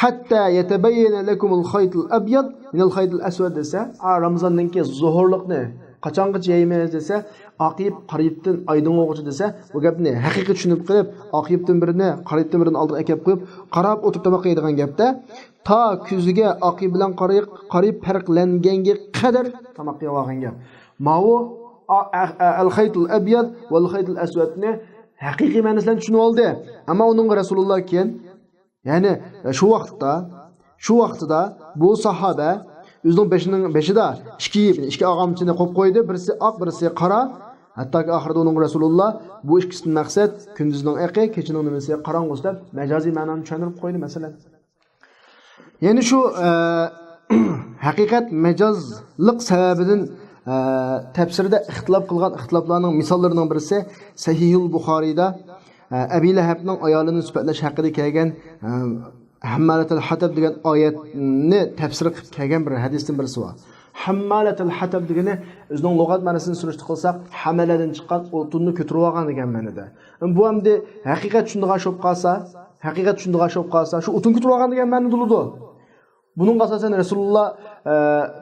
ھەتتا يەتەبەييەنە لەكۇمۇل خەيتۇل ئەبيەد مىنەل خەيتىل ئەسۋەد دېسە، ئا، رامىزاننىڭكى زوھۇرلۇقنى قاچانغىچە يەيمىز دېسە، ئاق يىپ قارا يىپتىن ئايدىڭ بولغۇچە دېسە، بۇ گەپنى ھەقىقىي چۈشىنىپ قېلىپ، ئاق يىپتىن بىرنى، قارا يىپتىن بىرنى ئالدىغا ئەكەپ قويۇپ، قاراپ ئولتۇرۇپ تاماق يەيدىغان گەپتە، تا كۆزىگە ئاق يىپ بىلەن قارا يىپ، قارا يىپ پەرقلەنگەنگە قەدەر تاماق يەۋالغان گەپ. ماۋۇ ئا-، ئە-، ئە-، ئەل خەيتۇل ئەبيەد ۋەل خەيتۇل ئەسۋەدنى ھەقىقىي مەنىسى بىلەن چۈشىنىۋالدى. ئەمما ئۇنىڭغا رەسۇلۇللا كېيىن، يەنى، ئە، شۇ ۋاقىتتا، شۇ ۋاقتىدا بۇ ساھابە ئۆزىنىڭ بېشىنىڭ، بېشىدا ئىككى يىپ، ئىككى ئاغامچىنى قويۇپ قويدى، بىرسى ئاق، بىرسى قارا. ھەتتاكى ئاخىرىدا ئۇنىڭغا رەسۇلۇللا بۇ ئىككىسىدىن مەقسەت كۈندۈزنىڭ ئېقى، كېچىنىڭ نېمىسى، قاراڭغۇسى دەپ مەجازىي مەنانى چۈشەندۈرۈپ قويدى، مەسىلەن. يەنى شۇ، ئە، ھەقىقەت مەجازلىق سەۋەبىدىن، ئە، تەپسىرىدە ئىختىلاپ قىلغان ئىختىلاپلارنىڭ مىساللىرىنىڭ بىرسى سەھىھۇل بۇخارىيدا، ئە، ئەبى لەھەبنىڭ ئايالىنى سۈپەتلەش ھەققىدە كەلگەن، ئە، ھەممالەتەل ھەتەب دېگەن ئايەتنى تەپسىر قىلىپ كەلگەن بىر ھەدىستىن بىرسى بار. ھەممالەتەل ھەتەب دېگىنى، ئۆزىنىڭ لۇغەت مەنىسىنى سۈرۈشتە قىلساق، ھەمەلەدىن چىققان، ئوتۇننى كۆتۈرۈۋالغان دېگەن مەنىدە. بۇ ئەمدى ھەقىقەت چۈشىنىدىغان ئىش بولۇپ قالسا، ھەقىقەت چۈشىنىدىغان ئىش بولۇپ قالسا، شۇ ئوتۇن كۆتۈرۈۋالغان دېگەن مەنىدە بولىدۇ. بۇنىڭغا ئاساسەن رەسۇلۇللا، ئە،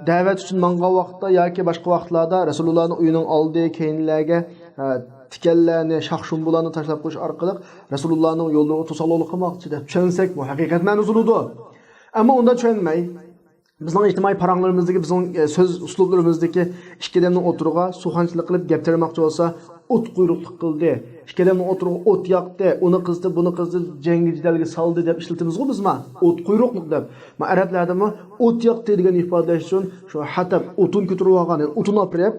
دەۋەت ئۈچۈن ماڭغان ۋاقىتتا ياكى باشقا ۋاقىتلاردا رەسۇلۇللانىڭ ئۆيىنىڭ ئالدى، كەينىلەرگە، ئە، تىكەنلەرنى، شاخ-شۇمبىلارنى تاشلاپ قويۇش ئارقىلىق رەسۇلۇللانىڭ يوللىرىغا توسالغۇلۇق قىلماقچى دەپ چۈشەنسەك، بۇ ھەقىقەت مەنىسى بولىدۇ. ئەمما ئۇنداق چۈشەنمەي، بىزنىڭ ئىجتىمائىي پاراڭلىرىمىزدىكى، بىزنىڭ، ئە، سۆز ئۇسلۇبلىرىمىزدىكى ئىككى ئادەمنىڭ ئوتتۇرىغا سۇخانچىلىق قىلىپ گەپ تېرىماقچى بولسا، ئوت قۇيرۇقلۇق قىلدى، ئىككى ئادەمنىڭ ئوتتۇرىغا ئوت ياقتى، ئۇنى قىزدى، بۇنى قىزدى، جەڭگى جېدەلگە سالدى دەپ ئىشلىتىمىزغۇ بىزمۇ، ئوت قۇيرۇقلۇق دەپ. ما ئەرەبلەردىمۇ ئوت ياقتى دېگەن ئىپادىلەش ئۈچۈن شۇ ھەتەب، ئوتۇن كۆتۈرۈۋالغان، يەنى ئوتۇن ئاپىرىپ،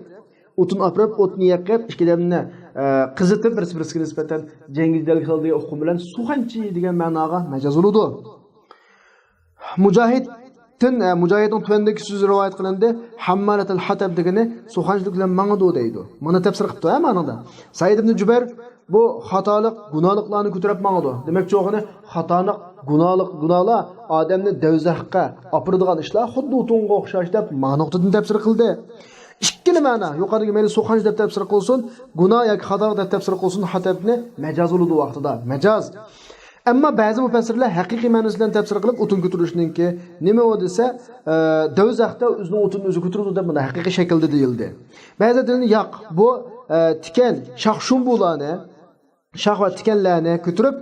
ئوتۇن ئاپىرىپ، ئوتنى يېقىپ، ئىككى ئادەمنى، ئە، قىزىتىپ، بىرسى بىرسىگە نىسبەتەن جەڭگى جېدەلگە سالىدىغان ئۇقۇم بىلەن سۇخەنچى دېگەن مەناغا مەجاز بولىدۇ. مۇجاھىدتىن، ئە، مۇجاھىدنىڭ تۆۋەندىكى سۆزى رىۋايەت قىلىندى: «ھەممالەتەل ھەتەب» دېگىنى سۇخەنچىلىك بىلەن ماڭىدۇ دەيدۇ. مانا تەپسىر قىپتۇ، ھە، مانىدا. سەئىد ئىبنى جۇبەير بۇ خاتالىق، گۇناھلىقلارنى كۆتۈرۈپ ماڭىدۇ. دېمەكچى بولغىنى، خاتالىق، گۇناھلىق، گۇناھلار ئادەمنى دەۋزەخكە ئاپىرىدىغان ئىشلار خۇددى ئوتۇنغا ئوخشاش دەپ، ما نۇقتىدىن تەپسىر قىلدى. ئىككىلا مەنا، يۇقىرىدىكى مەيلى سۇخەنچى دەپ تەپسىر قىلسۇن، گۇناھ ياكى خاتالىق دەپ تەپسىر قىلسۇن، ھەتەبنى مەجاز بولىدۇ ۋاقتىدا، مەجاز. ئەمما بەزى مۇپەسسىرلەر ھەقىقىي مەنىسى بىلەن تەپسىر قىلىپ، ئوتۇن كۆتۈرۈشنىڭكى نېمە ئۇ دېسە، ئە، دەۋزەختە ئۆزىنىڭ ئوتۇنىنى ئۆزى كۆتۈرىدۇ دەپ، مۇنداق ھەقىقىي شەكىلدە دېيىلدى. بەزىدىن ياق، بۇ، ئە، تىكەن، شاخ-شۇمبۇلارنى، شاخ ۋە تىكەنلەرنى كۆتۈرۈپ،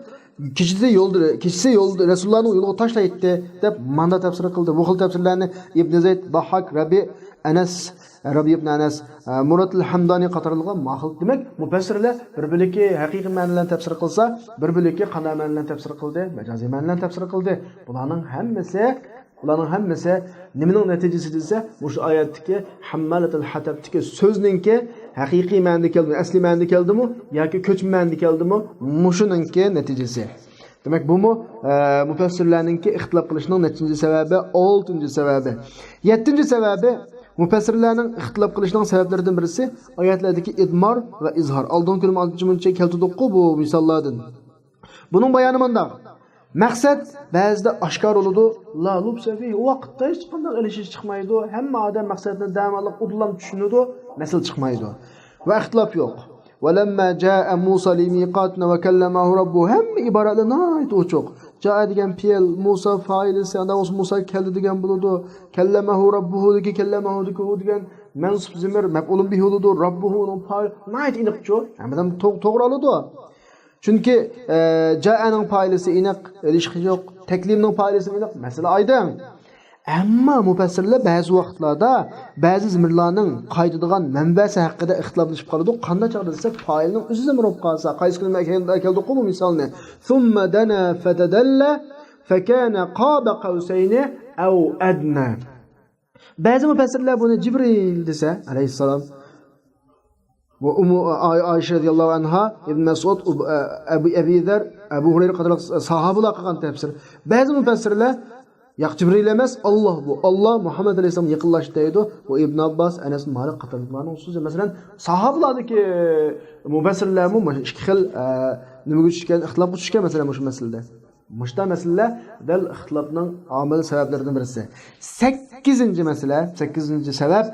كېچىسى يولدا، كېچىسى يولدا رەسۇلۇللانىڭ يولىغا تاشلايتتى، دەپ ماندا تەپسىر قىلدى. بۇ خىل تەپسىرلەرنى ئىبن زەيد، باھاك، رەبى، ئەنەس، رەبى ئىبن ئەنەس، ئە، مۇراتىل ھەمدانى قاتارلىقلار ماقۇل. دېمەك، مۇپەسسىرلەر بىر بىرلىكى ھەقىقىي مەنىلەرنى تەپسىر قىلسا، بىر بىرلىكى قانداق مەنىلەرنى تەپسىر قىلدى؟ مەجازىي مەنىلەرنى تەپسىر قىلدى. بۇلارنىڭ ھەممىسى، بۇلارنىڭ ھەممىسى نېمىنىڭ نەتىجىسى دېسە، مۇشۇ ئايەتتىكى ھەممالەتىل ھەتەبتىكى سۆزنىڭكى ھەقىقىي مەنىدە كەلدىمۇ، ئەسلىي مەنىدە كەلدىمۇ ياكى كۆچمە مەنىدە كەلدىمۇ، مۇشۇنىڭكى نەتىجىسى. دېمەك، بۇمۇ، ئە، مۇپەسسىرلەرنىڭكى ئىختىلاپ قىلىشىنىڭ نەچچىنچى سەۋەبى؟ ئالتىنچى سەۋەبى. يەتتىنچى سەۋەبى، مۇپەسسىرلەرنىڭ ئىختىلاپ قىلىشىنىڭ سەۋەبلىرىدىن بىرسى ئايەتلەردىكى ئىدمار ۋە ئىزھار. ئالدىنقى كۈنى ئانچە-مۇنچە كەلتۈردۇققۇ بۇ مىساللاردىن. بۇنىڭ بايانى مۇنداق. مەقسەت بەزىدە ئاشكارا بولىدۇ. لا لۇبسە فىھ، ئۇ ۋاقىتتا ھېچقانداق ئېلىشىش چىقمايدۇ. ھەممە ئادەم مەقسەتنى دەماللىق ئۇدۇللام چۈشىنىدۇ. مەسىلە چىقمايدۇ. ۋە ئىختىلاپ يوق. ولما جاء موسى لميقاتنا وكلمه ربه. ھەممە ئىبارەتلەر ناھايىتى ئوچۇق. جاء دېگەن پېئىل، موسى فائىلىسى، ئانداق بولسا موسى كەلدى دېگەن بولىدۇ. كەللەمەھۇ رەببۇھۇ دېگەن، كەللەمەھۇدىكى ھۇ دېگەن مەنسۇب زېمىر مەپئۇلۇن بىھى بولىدۇ. رەببۇھۇنىڭ پائىلى ناھايىتى ئېنىقچۇ. ھەممىدىن تو-، توغرا ئالىدۇ. چۈنكى، ئە، جائەنىڭ پائىلىسى ئېنىق، ئېلىشقۇ يوق. تەكلىمنىڭ پائىلىسى ئېنىق، مەسىلە ئايدىڭ. ئەمما مۇپەسسىرلەر بەزى ۋاقىتلاردا بەزى زېمىرلارنىڭ قايتىدىغان مەنبەسى ھەققىدە ئىختىلاپلىشىپ قالىدۇ. قانداق چاغدا دېسە، پائىلنىڭ ئۆزى زېمىر بولۇپ قالسا، قايسى كۈنى كەلدۇققۇ بۇ مىسالنى. ثم دنا فتدلى فكان قاب قوسين أو أدنى. بەزى مۇپەسسىرلەر بۇنى جىبرىل دېسە، ئەلەيھىسسالام، ۋە ئۇمۇ، ئاي-، ئايشە رەزىياللاھۇ ئەنھا، ئىبن مەسئۇد، ئۇب-، ئە-، ئەبۇ، ئەبى زەر، ئەبۇ ھۇرەيرە قاتارلىق ساھابىلار قىلغان تەپسىر. بەزى مۇپەسسىرلەر، ياق، جىبرىل ئەمەس، ئاللا بۇ. ئاللا مۇھەممەد ئەلەيھىسسالام يېقىنلاشتى دەيدۇ. بۇ ئىبن ئابباس، ئەنەس مالىك قاتارلىقلارنىڭ سۆزى. مەسىلەن، ساھابىلاردىكى مۇپەسسىرلەرمۇ مانا ئىككى خىل، ئە، نېمىگە چۈشكەن، ئىختىلاپقا چۈشكەن، مەسىلەن، مۇشۇ مەسىلىدە. مۇشۇنداق مەسىلىلەر دەل ئىختىلاپنىڭ ئامىل سەۋەبلىرىدىن بىرسى. سەككىزىنچى مەسىلە، سەككىزىنچى سەۋەب،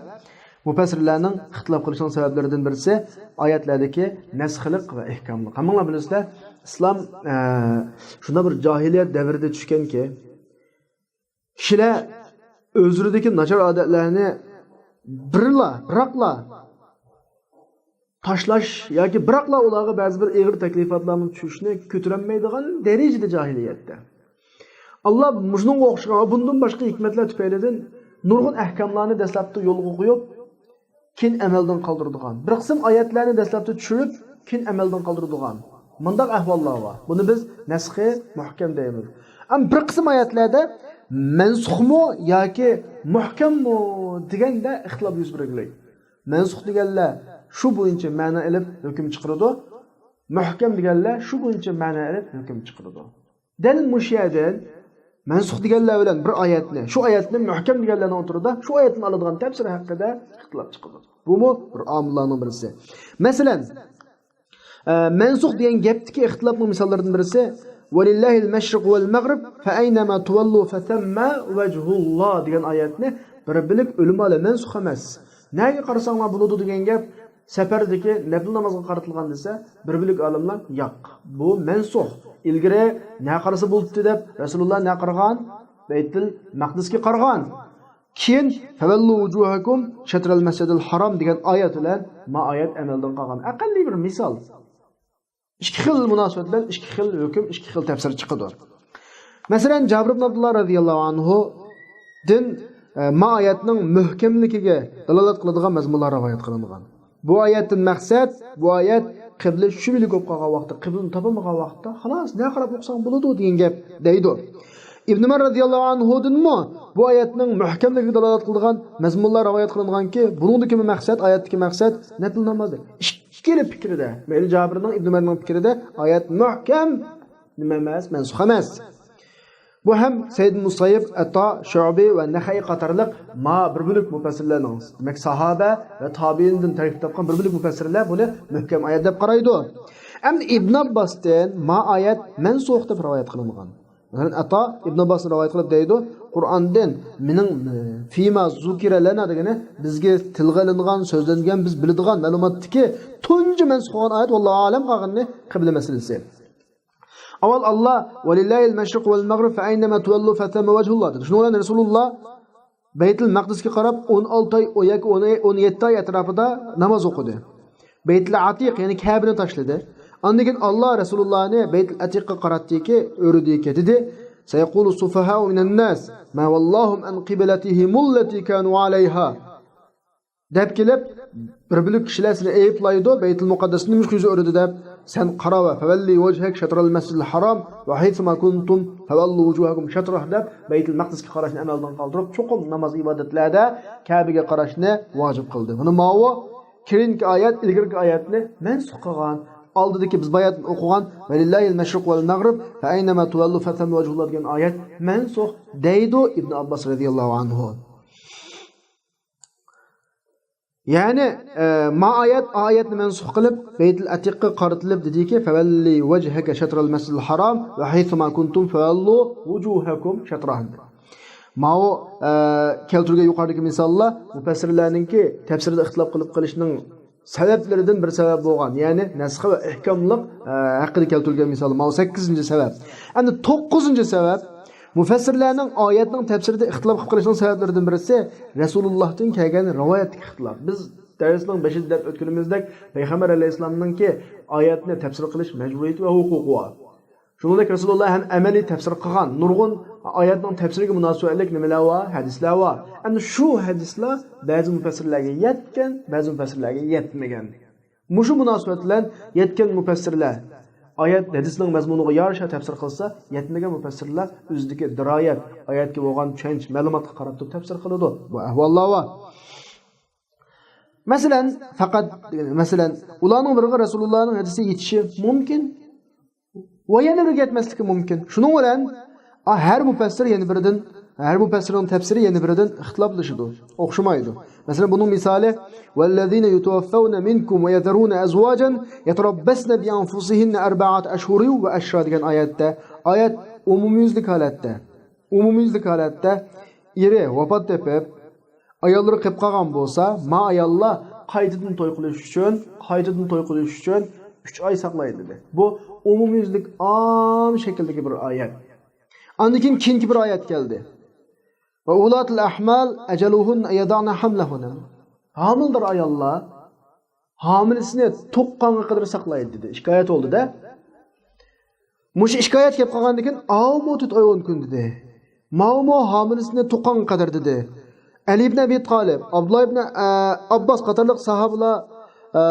مۇپەسسىرلەرنىڭ ئىختىلاپ قىلىشىنىڭ سەۋەبلىرىدىن بىرسى ئايەتلەردىكى نەسخلىق ۋە ئىھكاملىق. ھەممىڭلار بىلىسىلەر، ئىسلام، ئە، شۇنداق بىر جاھىلىيەت دەۋرىدە چۈشكەنكى، كىشىلەر ئۆزلىرىدىكى ناچار ئادەتلەرنى بىرلا، بىراقلا تاشلاش ياكى بىراقلا ئۇلارغا بەزى بىر ئېغىر تەكلىپاتلارنىڭ چۈشۈشىنى كۆتۈرەلمەيدىغان دەرىجىدە جاھىلىيەتتە. ئاللا مۇشۇنىڭغا ئوخشىغان ۋە بۇندىن باشقا ھېكمەتلەر تۈپەيلىدىن نۇرغۇن ئەھكاملارنى دەسلەپتە يولغا قويۇپ، كېيىن ئەمەلدىن قالدۇرىدىغان، بىر قىسىم ئايەتلەرنى دەسلەپتە چۈشۈرۈپ، كېيىن ئەمەلدىن قالدۇرىدىغان مۇنداق ئەھۋاللار بار. بۇنى بىز نەسخى مۇھكەم دەيمىز. ئەمما بىر قىسىم ئايەتلەردە مەنسۇخمۇ ياكى مۇھكەممۇ دېگەندە ئىختىلاپ يۈز بەرگۈلۈك. مەنسۇخ دېگەنلەر شۇ بويىچە مەنە ئېلىپ ھۆكۈم چىقىرىدۇ. مۇھكەم دېگەنلەر شۇ بويىچە مەنە ئېلىپ ھۆكۈم چىقىرىدۇ. دەل مۇشۇ يەردىن مەنسۇخ دېگەنلەر بىلەن بىر ئايەتنى، شۇ ئايەتنى مۇھكەم دېگەنلەرنىڭ ئوتتۇرىدا شۇ ئايەتتىن ئالىدىغان تەپسىر ھەققىدە ئىختىلاپ چىقىدۇ. بۇمۇ بىر ئامىللارنىڭ بىرسى. مەسىلەن، ئە، مەنسۇخ دېگەن گەپتىكى ئىختىلاپنىڭ مىساللىرىدىن بىرسى، ولله المشرق والمغرب فأينما تولوا فثم وجه الله دېگەن ئايەتنى بىر بىرلىك ئۆلىمالار مەنسۇخ ئەمەس. نەگە قارىساڭلار بولىدۇ دېگەن گەپ، سەپەردىكى نەپلى نامازغا قارىتىلغان دېسە، بىر بۆلەك ئالىملار ياق، بۇ مەنسۇخ. ئىلگىرى نە قارىسا بولۇپتۇ دەپ رەسۇلۇللا نە قارىغان؟ بەيتۇل مەقدىسكە قارىغان. كېيىن فوللوا وجوهكم شطر المسجد الحرام دېگەن ئايەت بىلەن ما ئايەت ئەمەلدىن قالغان. ئەقەللىي بىر مىسال. ئىككى خىل مۇناسىۋەت بىلەن ئىككى خىل ھۆكۈم، ئىككى خىل تەپسىر چىقىدۇ. مەسىلەن، جابىر ئىبن ئابدۇللا رەزىياللاھۇ ئەنھۇدىن، ئە، ما ئايەتنىڭ مۇھكەملىكىگە دالالەت قىلىدىغان مەزمۇنلار رىۋايەت قىلىنغان. بۇ ئايەتتىن مەقسەت، بۇ ئايەت قىبلە شۈبھىلىك بولۇپ قالغان ۋاقىتتا، قىبلىنى تاپالمىغان ۋاقىتتا، خالاس، نە قاراپ ئوقۇساڭ بولىدۇ دېگەن گەپ دەيدۇ. ئىبن ئۆمەر رەزىياللاھۇ ئەنھۇدىنمۇ بۇ ئايەتنىڭ مۇھكەملىكىگە دالالەت قىلىدىغان مەزمۇنلار رىۋايەت قىلىنغانكى، بۇنىڭدىكى مەقسەت، ئايەتتىكى مەقسەت نەپىل نامازدۇر. ئىككىلا پىكرىدە، مەيلى جابىرنىڭ، ئىبن ئۆمەرنىڭ پىكرىدە ئايەت مۇھكەم، نېمە ئەمەس، مەنسۇخ ئەمەس. بۇ ھەم سەيىد مۇسەييىب، ئەتا، شۇئبى ۋە نەخەئى قاتارلىق ما بىر بۆلەك مۇپەسسىرلەرنىڭ، دېمەك، ساھابە ۋە تابىئىندىن تەركىب تاپقان بىر بۆلەك مۇپەسسىرلەر بۇنى مۇھكەم ئايەت دەپ قارايدۇ. ئەمدى ئىبن ئابباستىن ما ئايەت مەنسۇخ دەپ رىۋايەت قىلىنغان. مەسىلەن، ئاتا ئىبن ئابباسنى رىۋايەت قىلىپ دەيدۇ، قۇرئاندىن مېنىڭ، ئە، فىما زۇكىرە لەنا دېگىنى بىزگە تىلغا ئېلىنغان، سۆزلەنگەن، بىز بىلىدىغان مەلۇماتتىكى تۇنجى مەنسۇخ بولغان ئايەت، ۋاللاھۇ ئەلەم، قالغىنىنى قىبلە مەسىلىسى. ئاۋۋال ئاللا، ۋەلىللاھىل مەشرىقۇ ۋەل مەغرىب، فەئەينەما تۇۋەللۇ فەسەممە ۋەجھۇللا، دېدى. شۇنىڭ بىلەن رەسۇلۇللا بەيتۇل مەقدىسكە قاراپ ئون ئالتە ئاي، ئون ياكى ئون، ئون يەتتە ئاي ئەتراپىدا ناماز ئوقۇدى. بەيتۇل ئەتىق، يەنى كەبىنى تاشلىدى. ئاندىن كېيىن ئاللا رەسۇلۇللانى بەيتۇل ئەتىققا قاراتتىكى، ئۆرۈدىكى، دېدى، سەيەقۇلۇ سۇفەھاءۇ مىنەن ناس ما ۋەللاھۇم ئەن قىبلەتىھىمۇللەتى كانۇ ئەلەيھا، دەپ كېلىپ، بىر بۆلەك كىشىلەر سېنى ئەيىبلايدۇ، بەيتۇل مۇقەددەسنى نېمىشقا يۈز ئۆرۈدى دەپ. سەن قاراۋەر، فەۋەللى ۋەجھەك شەترەل مەسجىدىل ھارام ۋە ھەيسۇما كۇنتۇم فەۋەللۇ ۋۇجۇھەكۇم شەترەھ دەپ، بەيتۇل مەقدىسكە قاراشنى ئەمەلدىن قالدۇرۇپ، چوقۇم ناماز ئىبادەتلەردە كەبىگە قاراشنى ۋاجىپ قىلدى. مانا ماۋۇ كېيىنكى ئايەت ئىلگىرىكى ئايەتنى مەنسۇخ قىلغان. ئالدىدىكى بىز باياتىن ئوقۇغان ۋەلىللاھىل مەشرىق ۋەل مەغرىب فەئەينەما تۇۋەللۇ فەسەممە ۋەجھۇللا دېگەن ئايەت مەنسۇخ دەيدۇ ئىبن ئابباس رەزىياللاھۇ ئەنھۇ. يەنى، ئە، ما ئايەت، ئايەتنى مەنسۇخ قىلىپ، بەيتۇل ئەتىققە قارىتىلىپ دېدىكى، فەۋەللى ۋەجھەكە شەترەل مەسجىدىل ھارام ۋە ھەيسۇما كۇنتۇم فەۋەللۇ ۋۇجۇھەكۇم شەتراھ. ماۋۇ، ئە، كەلتۈرگەن يۇقىرىدىكى مىساللار مۇپەسسىرلەرنىڭكى تەپسىرىدە ئىختىلاپ قىلىپ قېلىشنىڭ سەۋەبلىرىدىن بىر سەۋەب بولغان، يەنى نەسخ ۋە ئىھكاملىق، ئە، ھەققىدە كەلتۈرگەن مىسال. ماۋۇ سەككىزىنچى سەۋەب. ئەمدى توققۇزىنچى سەۋەب، مۇپەسسىرلەرنىڭ ئايەتنىڭ تەپسىرىدە ئىختىلاپ قىلىپ قېلىشنىڭ سەۋەبلىرىدىن بىرسى رەسۇلۇللاھتىن كەلگەن رىۋايەتتىكى ئىختىلاپ. بىز دەرسنىڭ بېشىدا دەپ ئۆتكىنىمىزدەك، پەيغەمبەر ئەلەيھىسسالامنىڭكى ئايەتنى تەپسىر قىلىش مەجبۇرىيىتى ۋە ھوقۇقى بار. شۇنىڭدەك رەسۇلۇللا ھەم ئەمەلىي تەپسىر قىلغان نۇرغۇن ئايەتنىڭ تەپسىرىگە مۇناسىۋەتلىك نېمىلەر بار؟ ھەدىسلەر بار. ئەمدى شۇ ھەدىسلەر بەزى مۇپەسسىرلەرگە يەتكەن، بەزى مۇپەسسىرلەرگە يەتمىگەن. مۇشۇ مۇناسىۋەت بىلەن يەتكەن مۇپەسسىرلەر ئايەت ھەدىسنىڭ مەزمۇنىغا يارىشا تەپسىر قىلسا، يەتمىگەن مۇپەسسىرلەر ئۆزىدىكى دىرايەت، ئايەتكە بولغان چۈشەنچە، مەلۇماتقا قاراپ تۇرۇپ تەپسىر قىلىدۇ. بۇ ئەھۋاللار بار. مەسىلەن، پەقەت، مەسىلەن، ئۇلارنىڭ بىرىگە رەسۇلۇللانىڭ ھەدىسى يېتىشى مۇمكىن. ۋە يەنە بىرىگە يەتمەسلىكى مۇمكىن. شۇنىڭ بىلەن، ئا، ھەر مۇپەسسىر يەنە بىرىدىن، ھەر مۇپەسسىرنىڭ تەپسىرى يەنە بىرىدىن ئىختىلاپلىشىدۇ، ئوخشىمايدۇ. مەسىلەن، بۇنىڭ مىسالى، ۋەللەزىنە يۇتەۋەففەۋنە مىنكۇم ۋە يەزەرۇنە ئەزۋاجەن يەتەرەببەسنە بىئەنفۇسىھىننە ئەربەئەتە ئەشھۇرىن ۋە ئەشرا دېگەن ئايەتتە. ئايەت ئومۇميۈزلۈك ھالەتتە، ئومۇميۈزلۈك ھالەتتە ئېرى ۋاپات تېپىپ، ئاياللىرى قېلىپ قالغان بولسا، ما ئاياللار قايتىدىن توي قىلىش ئۈچۈن، قايتىدىن توي قىلىش ئۈچۈن ئۈچ ئاي ساقلايدۇ دېدى. بۇ ئومۇميۈزلۈك ئام شەكىلدىكى بىر ئايەت. ئاندىن كېيىن كېيىنكى بىر ئايەت كەلدى. ۋە ئۇلاتىل ئەھمال ئەجەلۇھۇننە يەدەئنە ھەملەھۇننە. ھامىلىدار ئاياللار ھامىلىسىنى تۇغقانغا قەدەر ساقلايدۇ دېدى. ئىككى ئايەت بولدى-دە. مۇشۇ ئىككى ئايەت كەپ قالغاندىن كېيىن، ئاۋۇمۇ تۆت ئاي ئون كۈن دېدى. ماۋۇمۇ ھامىلىسىنى تۇغقانغا قەدەر دېدى. ئەلى ئىبن ئەبى تالىپ، ئابدۇللا ئىبن، ئە، ئابباس قاتارلىق ساھابىلار، ئە،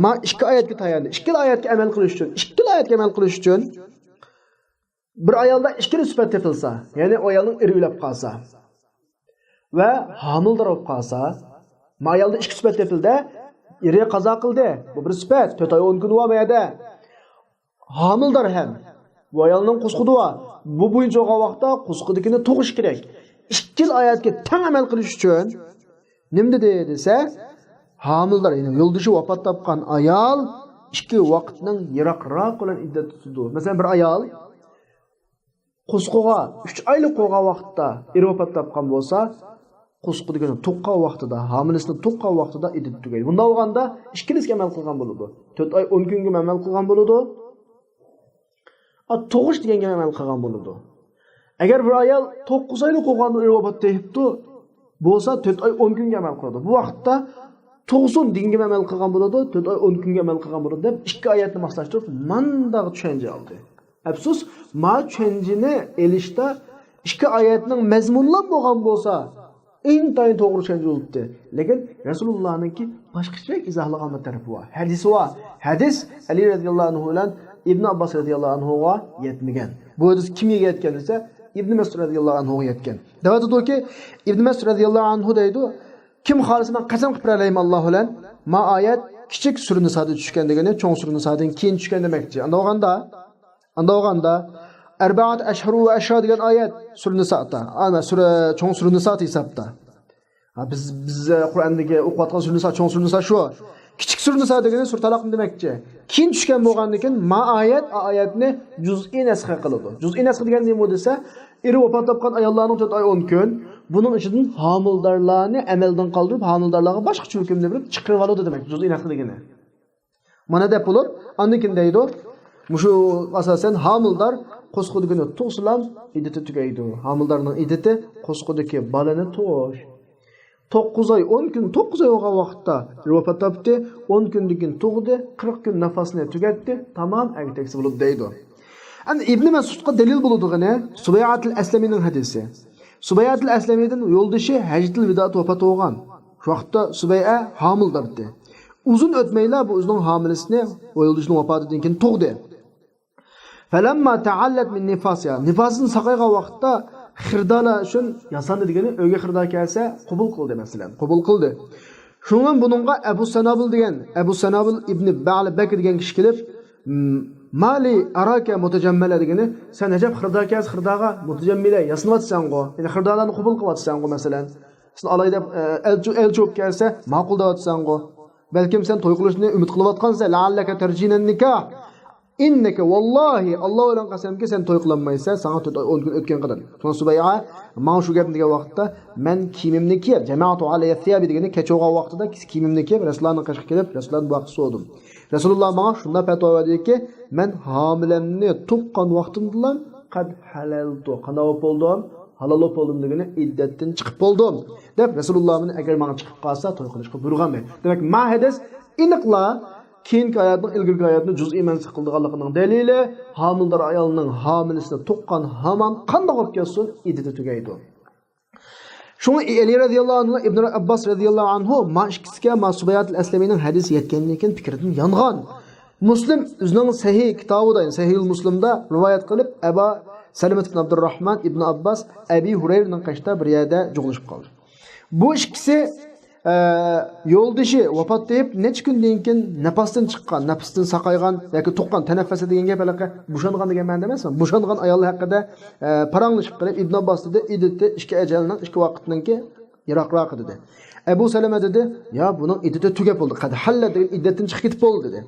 ما ئىككى ئايەتكە تاياندى. ئىككىلا ئايەتكە ئەمەل قىلىش ئۈچۈن، ئىككىلا ئايەتكە ئەمەل قىلىش ئۈچۈن بىر ئايالدا ئىككىلا سۈپەت تېپىلسا، يەنى ئۇ ئايالنىڭ ئېرى ئۆلۈپ قالسا ۋە ھامىلىدار بولۇپ قالسا، ما ئايالدا ئىككى سۈپەت تېپىلدى، ئېرى قازا قىلدى. بۇ بىر سۈپەت، تۆت ئاي ئون كۈن بار ما يەردە. ھامىلىدار ھەم. بۇ ئايالنىڭ قۇسقۇدى بار. بۇ بويىچە بولغان ۋاقىتتا قۇسقۇدىكىنى تۇغۇش كېرەك. ئىككىلا ئايەتكە تەڭ ئەمەل قىلىش ئۈچۈن نېمە دېدى دېسە، ھامىلىدار، يەنى يولدىشى ۋاپات تاپقان ئايال ئىككى ۋاقىتنىڭ يىراقراق بىلەن ئىددەت تۇتىدۇ. مەسىلەن، بىر ئايال قۇسقىغا ئۈچ ئايلىق بولغان ۋاقىتتا ئېرى ۋاپات تاپقان بولسا، قۇسقىدىكىنى تۇغقان ۋاقتىدا، ھامىلىسىنى تۇغقان ۋاقتىدا ئىددىتى تۈگەيدۇ. بۇنداق بولغاندا ئىككىلىسىگە ئەمەل قىلغان بولىدۇ. تۆت ئاي ئون كۈنگە ئەمەل قىلغان بولىدۇ. ئا، تۇغۇش دېگەنگە ئەمەل قىلغان بولىدۇ. ئەگەر بىر ئايال توققۇز ئايلىق بولغاندا ئېرى ۋاپات تېپىپتۇ، بولسا تۆت ئاي ئون كۈنگە ئەمەل قىلىدۇ. بۇ ۋاقىتتا تۇغسۇن دېگەنگە ئەمەل قىلغان بولىدۇ، تۆت ئاي ئون كۈنگە ئەمەل قىلغان بولىدۇ دەپ ئىككى ئايەتنى ماسلاشتۇرۇپ مانداق چۈشەنچە ئالدى. ئەپسۇس، ما چۈشەنچىنى ئېلىشتا ئىككى ئايەتنىڭ مەزمۇنىلا بولغان بولسا، ئىنتايىن توغرا چۈشەنچە بولۇپتۇ. لېكىن رەسۇلۇللانىڭكى باشقىچە ئىزاھلىغان بىر تەرىپى بار. ھەدىسى بار. ھەدىس ئەلى رەزىياللاھۇ ئەنھۇ بىلەن ئىبن ئابباس رەزىياللاھۇ ئەنھۇغا يەتمىگەن. بۇ ھەدىس كىمگە يەتكەن دېسە، ئىبن مەسئۇد رەزىياللاھۇ ئەنھۇغا يەتكەن. دەۋاتىدۇكى، ئىبن مەسئۇد رەزىياللاھۇ ئەنھۇ دەيدۇ، كىم خالىسا مەن قەسەم قىلىپ بېرەلەيمەن ئاللا بىلەن، ما ئايەت كىچىك سۈرە نىسادا چۈشكەن دېگىنى، چوڭ سۈرە نىسادىن كېيىن چۈشكەن دېمەكچى. ئاندا بولغاندا، ئاندا بولغاندا، ئەربەئەت ئەشھۇرۇ ۋە ئەشرا دېگەن ئايەت سۈرە نىسادا، ئانا سۈرە، چوڭ سۈرە نىسا ھېسابتا. ھا، بىز، بىز قۇرئاندىكى ئوقۇۋاتقان سۈرە نىسا، چوڭ سۈرە نىسا شۇ. كىچىك سۈرە نىسا دېگىنى سۈرە تالاقنى دېمەكچى. كېيىن چۈشكەن بولغاندىن كېيىن ما ئايەت، ئا ئايەتنى جۇزئىي نەسخ قىلىدۇ. جۇزئىي نەسخ دېگەن نېمە دېسە، ئېرى ۋاپات تاپقان ئاياللارنىڭ تۆت ئاي ئون كۈن، بۇنىڭ ئىچىدىن ھامىلىدارلارنى ئەمەلدىن قالدۇرۇپ، ھامىلىدارلارغا باشقىچە ھۆكۈمنى بېرىپ چىقىرىۋالىدۇ دېمەك، جۇزئىي نەسخ دېگىنى. مانا دەپ بولۇپ، ئاندىن كېيىن دەيدۇ، مۇشۇ ئاساسەن ھامىلىدار قوسقۇدىكىنى تۇغسىلا ئىددىتى تۈگەيدۇ. ھامىلىدارنىڭ ئىددىتى قوسقۇدىكى بالىنى تۇغۇش. توققۇز ئاي، ئون كۈن، توققۇز ئاي بولغان ۋاقىتتا ئېرى ۋاپات تاپتى، ئون كۈندىن كېيىن تۇغدى، قىرىق كۈن نەپەسنى تۈگەتتى، تامام ئەگدەكسى بولۇپ دەيدۇ. ئەمدى ئىبنى مەسئۇدقا دەلىل بولىدىغىنى سۇبەيئەتىل ئەسلەمىنىڭ ھەدىسى. سۇبەيئەتىل ئەسلەمىدىن يولدىشى ھەججەتىل ۋىدائدا ۋاپات بولغان. شۇ ۋاقىتتا سۇبەيئە ھامىلىدار ئىدى. ئۇزۇن ئۆتمەيلا بۇ ئۆزىنىڭ ھامىلىسىنى، ئۇ يولدىشىنىڭ ۋاپاتىدىن كېيىن تۇغدى. فلما تحلت من نفاسها، نىفاسىدىن ساقايغان ۋاقىتتا خېرىدارلار ئۈچۈن ياساندى دېگىنى، ئۆيگە خېرىدار كەلسە قوبۇل قىلدى، مەسىلەن، قوبۇل قىلدى. شۇنىڭ بىلەن بۇنىڭغا ئەبۇ سەنابىل دېگەن، ئەبۇ سەنابىل ئىبنى بەلبەك دېگەن كىشى كېلىپ، م، ما لي أراك متجملة دېگىنى، سەن ئەجەب خېرىدار كەلسە خېرىدارغا مۇتەجەممىلە ياسىنىۋاتىسەنغۇ، يەنى خېرىدارلارنى قوبۇل قىلىۋاتىسەنغۇ، مەسىلەن، سېنى ئالاي دەپ، ئە، ئەلچى، ئەلچى بولۇپ كەلسە ماقۇل دەۋاتىسەنغۇ. بەلكىم سەن توي قىلىشنى ئۈمىد قىلىۋاتقانسەن، لعلك ترجين النكاح. إنك والله، ئاللا بىلەن قەسەمكى، سەن توي قىلالمايسەن، ساڭا تۆت ئاي ئون كۈن ئۆتكەن قېدىر. شۇڭا سۇبەيئە ماڭا شۇ گەپنى دېگەن ۋاقىتتا، مەن كىيىمىمنى كىيىپ، جمعت علي ثيابي دېگىنى كەچ بولغان ۋاقتىدا كىيىمىمنى كىيىپ، رەسۇلۇللانىڭ قېشىغا كېلىپ، رەسۇلۇللادىن بۇ ھەقتە سورىدىم. رەسۇلۇللا ماڭا شۇنداق پەتىۋا بەردىكى، مەن ھامىلەمنى تۇغقان ۋاقتىمدىلا قەد ھەلەلتۇ، قانداق بولۇپ بولدۇم؟ ھالال بولۇپ بولدۇم دېگىنى، ئىددەتتىن چىقىپ بولدۇم دەپ، رەسۇلۇللا مېنى ئەگەر ماڭا چىقىپ قالسا توي قىلىشقا بۇيرۇغانىدى. دېمەك، ما ھەدىس ئېنىقلا كېيىنكى ئايەتنىڭ، ئىلگىرىكى ئايەتنى جۇزئىي مەنسۇخ قىلىدىغانلىقىنىڭ دەلىلى، ھامىلىدار ئايالنىڭ ھامىلىسىنى تۇغقان ھامان قانداق بولۇپ كەتسۇن، ئىددىتى تۈگەيدۇ. شۇڭا ئەلى رەزىياللاھۇ ئەنھۇ، ئىبن ئابباس رەزىياللاھۇ ئەنھۇ ما ئىككىسىگە ما سۇبەيئەتىل ئەسلەمىنىڭ ھەدىسى يەتكەندىن كېيىن پىكرىدىن يانغان. مۇسلىم ئۆزىنىڭ سەھىھ كىتابىدا، يەنى سەھىھۇل مۇسلىمدا رىۋايەت قىلىپ، ئەبا سەلىمەت ئىبن ئابدۇرراھمان، ئىبن ئابباس، ئەبى ھۇرەيرىنىڭ قېشىدا بىر يەردە جۇغلىشىپ قالدى. بۇ ئىككىسى، ئە، يولدىشى ۋاپات تېپىپ نەچچە كۈندىن كېيىن نەپەستىن چىققان، نەپىستىن ساقايغان ياكى تۇغقان، تەنەففەسە دېگەن گەپ ھېلىقى بوشانغان دېگەن مەنىدە ئەمەس، بوشانغان ئايال ھەققىدە، ئە، پاراڭلىشىپ قېلىپ، ئىبن ئابباس دېدى، ئىددىتى ئىككى ئەجەلنىڭ ئىككى ۋاقىتنىڭكى يىراقراقى دېدى. ئەبۇ سەلەمە دېدى، يا بۇنىڭ ئىددىتى تۈگەپ بولدى، قەد ھەللە دېگەن ئىددەتتىن چىقىپ كېتىپ بولدى دېدى.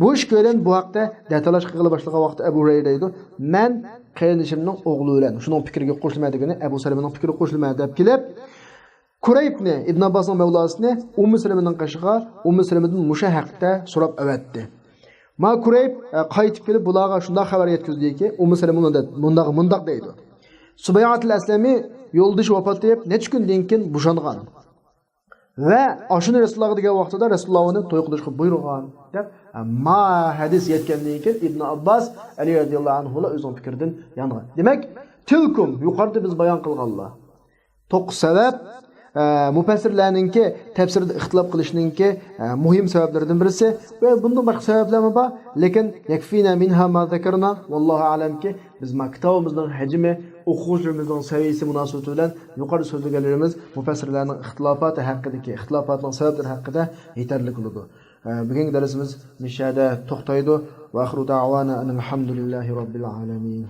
بۇ ئىككىيلەن بۇ ھەقتە دەتالاش قىلغىلى باشلىغان ۋاقىتتا ئەبۇ ھۇرەيرە دەيدۇ، مەن قېرىندىشىمنىڭ ئوغلى بىلەن شۇنىڭ پىكرىگە قوشۇلىمەن دېگىنى، ئەبۇ سەلەمىنىڭ پىكرىگە قوشۇلىمەن دەپ كېلىپ، كۇرەيبنى، ئىبن ئابباسنىڭ مەۋلاسىنى ئۇممۇ سەلەمىنىڭ قېشىغا، ئۇممۇ سەلەمىدىن مۇشۇ ھەقتە سوراپ ئەۋەتتى. ما كۇرەيب، ئە، قايتىپ كېلىپ بۇلارغا شۇنداق خەۋەر يەتكۈزدىكى، ئۇممۇ سەلەمە مۇنداق، مۇنداق، مۇنداق دەيدۇ. سۇبەيئەتىل ئەسلەمى يولدىشى ۋاپات تېپىپ نەچچە كۈندىن كېيىن بوشانغان. ۋە ئاشۇنى رەسۇلۇللاغا دېگەن ۋاقتىدا رەسۇلۇللا ئۇنى توي قىلىشقا بۇيرۇغان، دەپ، ما ھەدىس يەتكەندىن كېيىن ئىبن ئابباس، ئەلى رەزىياللاھۇ ئەنھۇلا ئۆزىنىڭ پىكرىدىن يانغان. دېمەك، تىلكۇم، يۇقىرىدا بىز بايان قىلغانلار. توققۇز سەۋەب، ئە، مۇپەسسىرلەرنىڭكى تەپسىرىدە ئىختىلاپ قىلىشنىڭكى، ئە، مۇھىم سەۋەبلىرىدىن بىرسى. ۋە بۇندىن باشقا سەۋەبلەرمۇ بار. لېكىن يەكفىنا مىنھا ما زەكەرنا. ۋاللاھۇ ئەلەمكى، بىز ما كىتابىمىزنىڭ ھەجمى، ئوقۇغۇچىلىرىمىزنىڭ سەۋىيىسى مۇناسىۋىتى بىلەن يۇقىرىدا سۆزلىگەنلىرىمىز مۇپەسسىرلەرنىڭ ئىختىلاپاتى ھەققىدىكى، ئىختىلاپاتنىڭ سەۋەبلىرى ھەققىدە يېتەرلىك بولىدۇ. ئە، بۈگۈنكى دەرسىمىز مۇشۇ يەردە توختايدۇ. ۋە ئاخىرۇ دەئۋانا ئەنىل ھەمدۇلىللاھى رەببىل ئالەمىن.